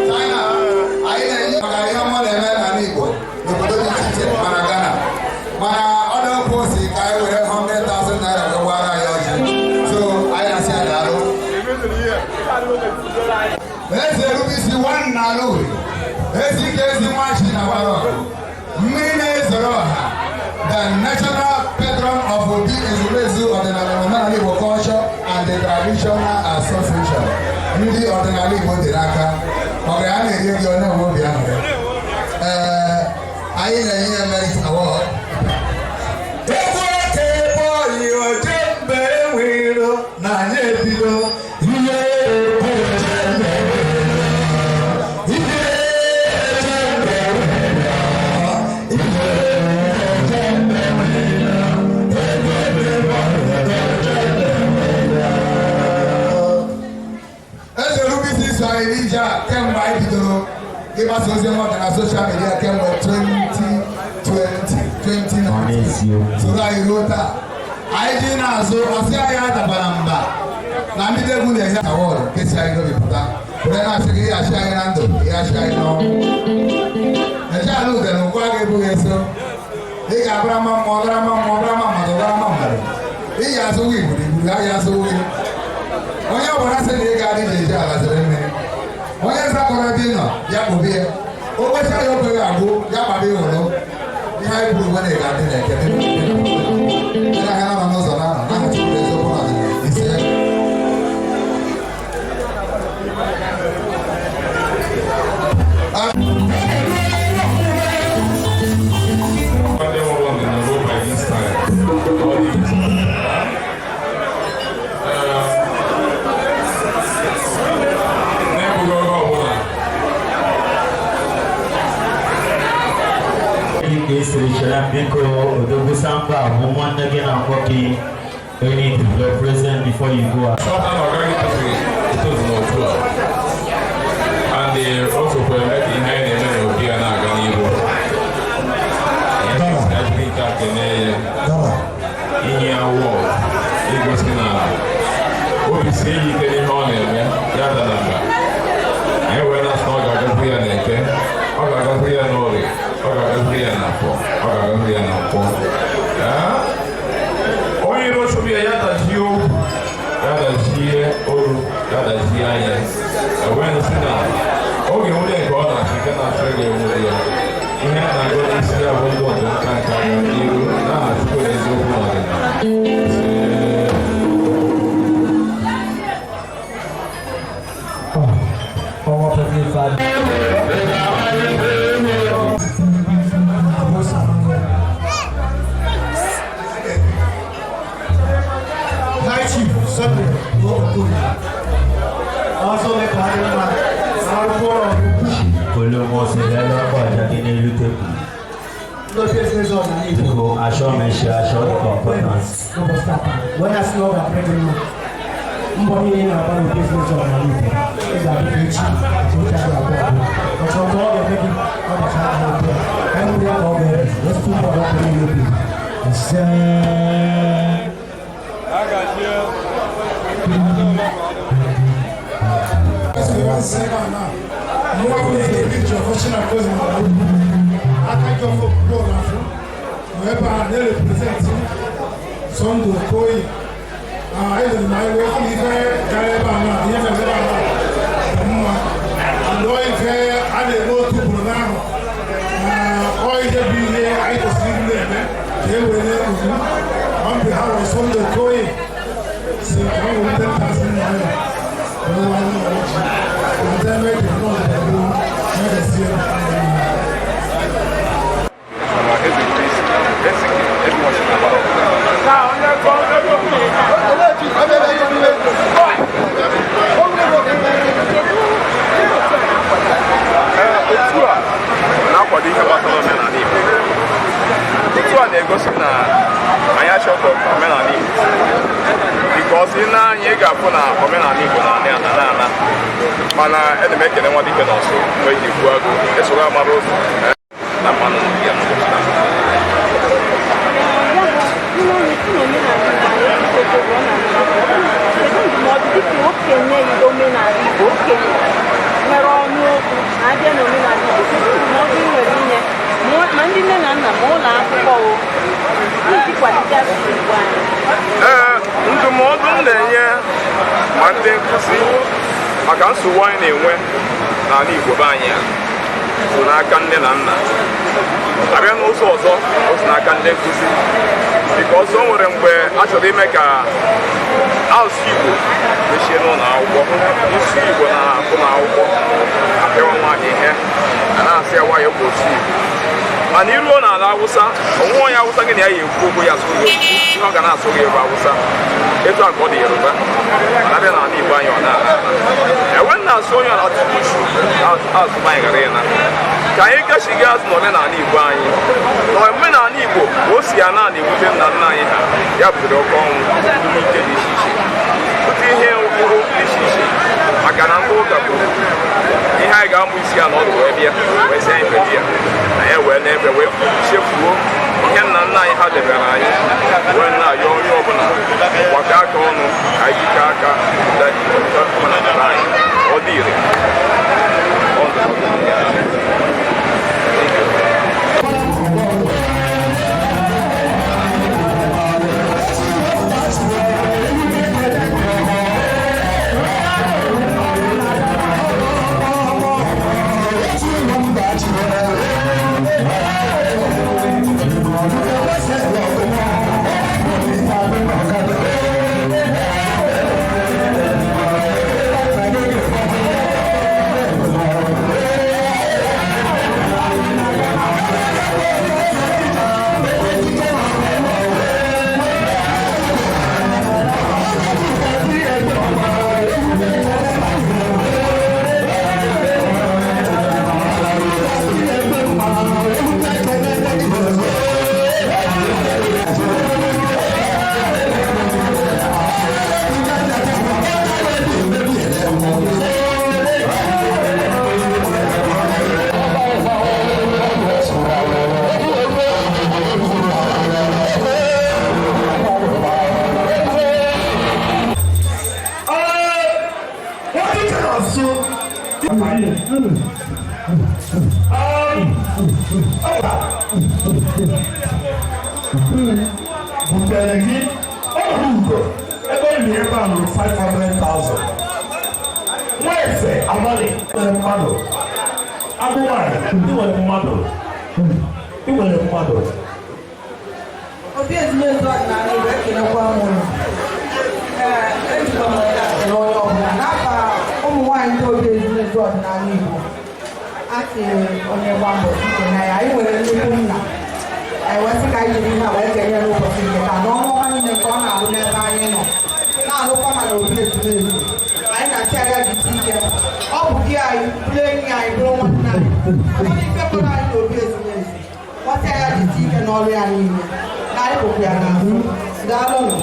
China. Anyị na-enye maka ihe ọma na-eme n'ala Igbo n'obodo dị iche iche, mana Ghana, mana ọ na-ekwu osi ka anyị were 100,000 naira wee gbara anyị ọjị. So anyị na-asị ya daalụ. Eze erube isi nwanne n'ala uri ezi ike ezi nwachi na gbara ọgụ mmiri na-ezoro ọha, the national patron of Obi Ezumezu Ọdịnala na Omenala Igbo Culture and the Traditional Association, ndị ọdịnala Igbo dị n'aka. Ọgaranya na-enye gị ọ na-enwe obi aṅụrị. Ee, anyị na-enye ya merit award. Egwu eke bọọlụ oje mgbe enwero na anyị ebido ihe. anyị n'ije a kemgbe anyị bidoro ịgbasa ozi ọma na social media kemgbe 2020 2019 soro anyị ruo taa. Anyị ji na-azụ asị anyị adabara mba na mbido egwu na-ehe award nke si anyị n'obi pụta were na-asị gị ịghachi anyị na ndụ, ịghachi anyị n'ọnwụ. Eche ala udere ụgwọ a ga-ebughị eso. Ị ga-abara mma mmụọ, gara mma mmụọ, gara mma mmadụ, gara mma mmadụ. Ị ga-asụwu igburu igburu, a ga-asụwu gị. Onye ọbụla sị na ị ga-adị ije eje ala zere mmiri. Onye zakọrọ ebe ị nọ, ya kpụbe ya. O kwecha ya okweghị agwụ, ya kpaba ịhụrụ. Ihe anyị kwuru ugbu a na ị ga-adị na ekele. Ndị ahịa nọ n'ụzọ na-anọ, n'aha Chukwu eziokwu na ọdịnala. Ise. Ndị nwụrụ ọdịnala by this time. Ọ dị n'ebughị oge ọbụla. Dịka esiri chere, biko, Odogwu Samba bụ nwanne gị na-akpọ gị. You need to be present before you go out. Chọta na ọ gaghị etozu n'otu a. And o sokwa eme ka ihe anyị na-eme n'obi ya na-aga n'ihu. Ya si ajụghị nke a kene ya inye ya award igosi na obi sie ya ike n'ihe ọ na-eme ya da na mba. Anyị wee na-asị na ọ ga-agaziri ya n'Eke, ọ ga-agaziri ya n'Orie, ọ ga-agaziri ya n'Afọ, ọ ga-agaziri ya na Nkwọ. Onye iro chụrụ ya, ya dajie okwu, ya dajie olu, ya dajie anya. Ewee sị na oge nwunye nke ọ na-achị nke na-achọ ga enwere ya. Ihe a na-agụ n'isi ya bụ ndị ọdụ nka nka ga n'iru n'aha Chukwu na eziokwu na ọdịnala. Ọnwa Public. High Chief Sunday Okoye. Ọzọ mekwa dị mma arụkọ ọrụ. Olómọsílẹ̀ lọ́pọ̀ jáde n'elu tebụl. Ndị otu ezinụlọ ọdịnala Igbo. Biko, achọ mechi achọ dịka importance. N'ụbọchị tata wee na-asị na ọ ga-adịrị gị mma. Mbọ niile ị na-agba n'otu ezinụlọ ọdịnala Igbo, ị ga-adị ka echi otu ahụ abụọ abụọ ọchọ ọzọ ọ ga-eme gị ọdachi ahụ otu a ka anyị nwere ya ka ọ ga-eme wee mbọ ọdọ niile obi ise. Sunday Okoye, anyị lere na anyị wee hụ na ife gara ebe a na ihe mere ebe a na dị mma. And ọ ife a na-eme otu ugboro n'ahụ na ọ ihe bụ ihe anyị kwesịrị ịdị na-eme ka e were ugwu. On behalf of Sunday Okoye, si ka ọ were 10,000 naira wee wee nye ọjị. Weta ebe dị nnọọ dị ya gazie. Otu a na-akwado ihe gbasara omenala Igbo. Otu a na-egosi na anyị achọghị omenala Igbo, because ị na-anya ị ga-afụ na omenala Igbo na-ana ana na ana. Mana ana m ekele nwa dike n'ọsụ mgbe eji egbu agụ esoro amara ụzọ na mmanụ ya n'ụbọchị taa. Kedu ndụmọdụ dịka okenye omenala Igbo, okenye nwere ọnụ okwu na-abịa n'omenala Igbo, kedu ndụmọdụ ị nwere inye ma ndị nne na nna ma ụlọ akwụkwọ o iji kwalite asụsụ Igbo anyị? Ee, ndụmọdụ m na-enye ma ndị nkụzi maka nsogbu anyị na-enwe n'ala Igbo be anyị a so n'aka nne na nna. Abịa n'ụzọ ọzọ, o si n'aka ndị nkụzi, bika ọzọ nwere mgbe a chọrọ ime ka asụsụ Igbo mechie n'ụlọ akwụkwọ, isi Igbo na ụlọ akwụkwọ apịawa nwaanyị ihe a na-asị ya nwayọ bụ osu Igbo. Mana iruo n'ala Awụsa, onwe onye Awụsa gị na ya ya ekwu okwu ya asụ gị okwu, ihe ọ ga na-asụ gị bụ Awụsa. Etu a ka ọ dị Yoruba. Mana abịa n'ala Igbo anyị, ọ na-ala enwe na-asụ onye ọ na-atụ uchu azụ anyị ghara ịna ka anyị gachighị azụ n'omenala Igbo anyị. Na omenala Igbo ka o si ya na na-ewute nna nna anyị ha, ya butere oke ọnwụ, ihe ike dị iche iche, bute ihe mkpụrụ dị iche iche, maka na ndị ụka kwuru bịa wee sị anyị febe ya na ya wee na-efe wee chefuo ihe nna nna anyị ha debere anyị wee na-ayọ onye ọbụla gbakọ aka ọnụ ka anyị jikọọ aka omenala anyị ọ dị ire. Butere gị ọrụ ugo ebe ọ dị ebe a lụrụ 500,000. Nwa eze amali nwere mmadụ agụ nwanyị ị nwere mmadụ ị nwere mmadụ. Obi ezumezu ọdịnala Igbo, ekelekwa m ụlọ. Ee, ejikwa m ohere a kele onye ọbụla n'afa ụmụ nwaanyị ndị obi ezumezu ọdịnala Igbo. A sị onye gba mbọ site na ya, anyị nwere nnukwu nna. Anyị wee sị ka anyị jiri ihe a wee kenye n'ụbọchị nke taa n'ọnwa ọma niile ka ọ na-alụ n'ebe anyị nọ na-alụkwa ma na obi ezumezu. Anyị na-asị aga jisi ike. Ọ bụ di anyị, bụrụ enyi anyị, bụrụ nwanne anyị. Onye ife kpọrọ anyị na obi ezumezu. Nwata ya jisi ike n'ọrụ ya niile. Na anyị bụkwa ya n'azụ. Daalụnụ.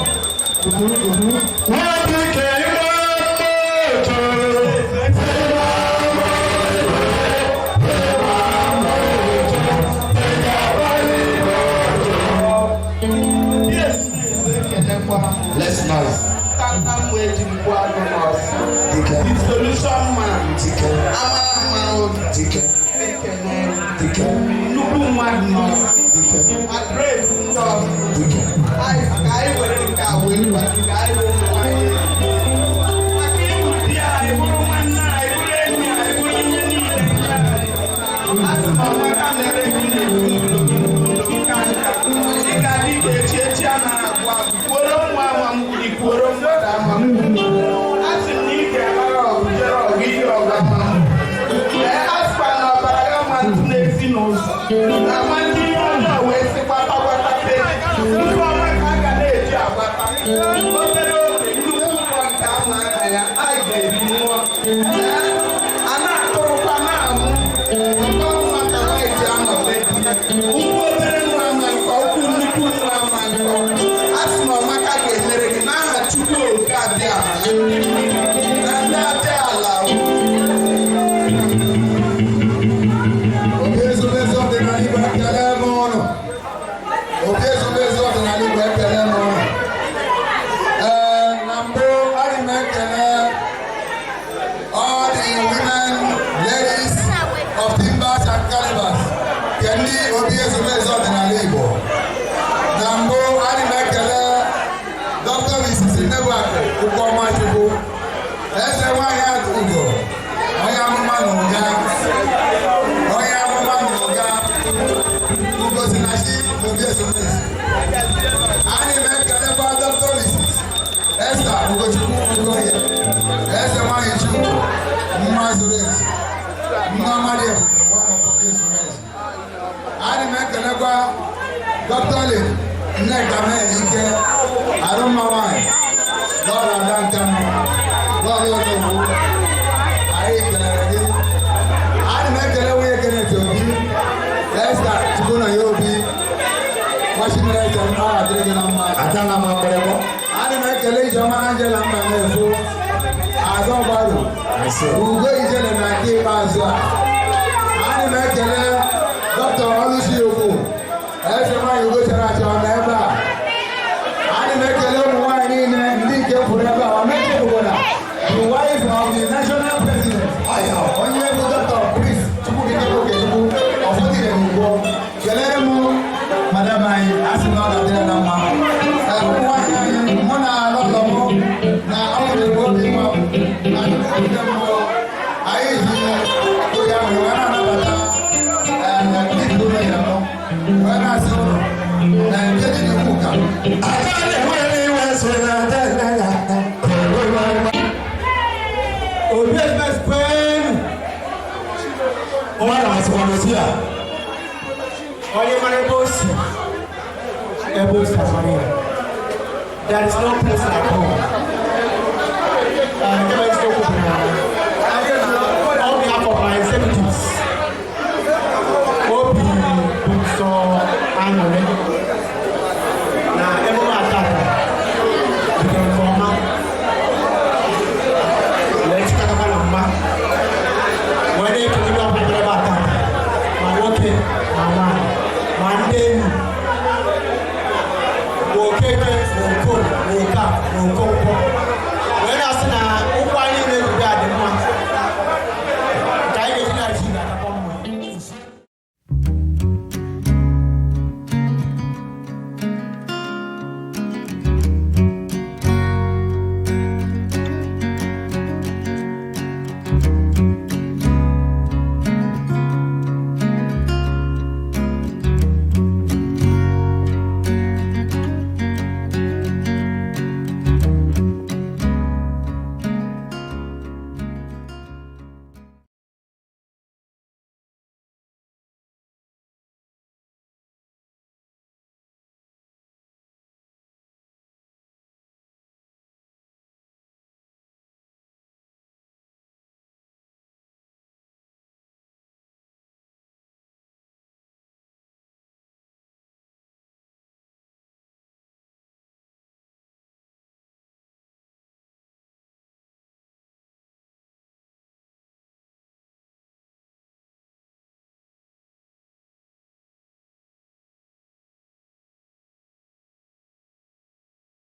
Let's nice. Tantam wee jiri gbuo agụ n'ọsọ. The solution man. Amara mma obi. Ekele. Nnukwu mmadụ n'ọsọ. Adreesị ndị ọsọ. Anyị sị ka anyị were nke a wee kwagide anyị wee ụmụ nwaanyị. Maka ịbụ di anyị, bụrụ nwanne anyị, bụrụ enyi anyị, bụrụ ihe niile nke anyị. A sị na ọmaka mere gị na-ezinụlọ gị n'ụlọ nke nka. Ị ga-adị ka echi echi anaghị agwụ agwụ. Kwuoro nwa ama mgbudi, kwuoro mmadụ ama mgbudi. A sị m na ị ga-amara ọgụ jere ọgụ ije ọgụ ama mgbudi. Ee, a sịkwa na ọbara ya ma ntụ n'ezi n'ụzọ. Na ama ndị ihe ọjọọ wee sị gbata gbata pee. Ndị ọma ka a ga na-eji agbata. Obere oge nnukwu ụgbọ nke ama aha ya, anyị ga-ebi nwụọ. Ee, a na-akụrụkwa na-amụ. Nke ọma ka nwaanyị ji anọ be di. Ụkwụ obere nwa ama nkọ, ụkwụ nnukwu nwa ama nkọ. A sị na ọmaka ga-emere gị n'aha Chukwu oke abịa na ndị abịa ala. Obi ezumezu ọdịnala Igbo, ekele m ụnụ. Obi ezumezu ọdịnala Igbo, ekele m ụnụ. Ee, na mbụ ana m ekele all the women, ladies of timbers and calibers nke ndị obi ezumezu ọdịnala Igbo. Na mbụ ana m ekele Dr. Mrs. Nnebuakụ Ụkwụọma Chukwu, eze nwanyị Ugo, onye amụma na ụga, onye amụma na ụga, Ugosi na chi obi ezumezu. Anyị na-ekelekwa Dr. Mrs. Esther Ugochukwu Ugoye, eze nwanyị Chukwu, mma zuru ezu, mma mmadụ ebube, nwa of obi ezumezu. Anyị na-ekelekwa Dr. Lin Nneka Mee Ike, arụmma nwanyị, Lọra Ada Nkanụ, Lọra Odogwu, anyị kelere gị. Anyị na-ekele nwunye Kenneth Obi, Esther Chukwunonye Obi, Nwachinere eze m, ọ ga-adịrị gị na mma. Adala m akpịrịkpọ. Ana m ekele Ijeọma Angela Mbanefo, Ada Ọgbaru, Ugo Ijele na nke ikpeazụ a. the national president, onye bụ Dr. Chris Chukwudike Okechukwu ọfọdịrị ugbo, kelere m madam anyị, asị na ọ ga-adịrị na mma. Ụmụ nwaanyị anyị, mụ na lọlọ m na ọmụrụ egwu obi nwa na Chukwudike mmụọ, anyị ji oge ahụ wee na-anabata ndị ụlọ ya nọ wee na-asị ụlọ na nke dị n'ikwu ka. Obi Ezumezu kwenu. Mmadụ asịkwa n'osi a. Onye mara ebe o si, ebe o si amara ya. There is no place like home.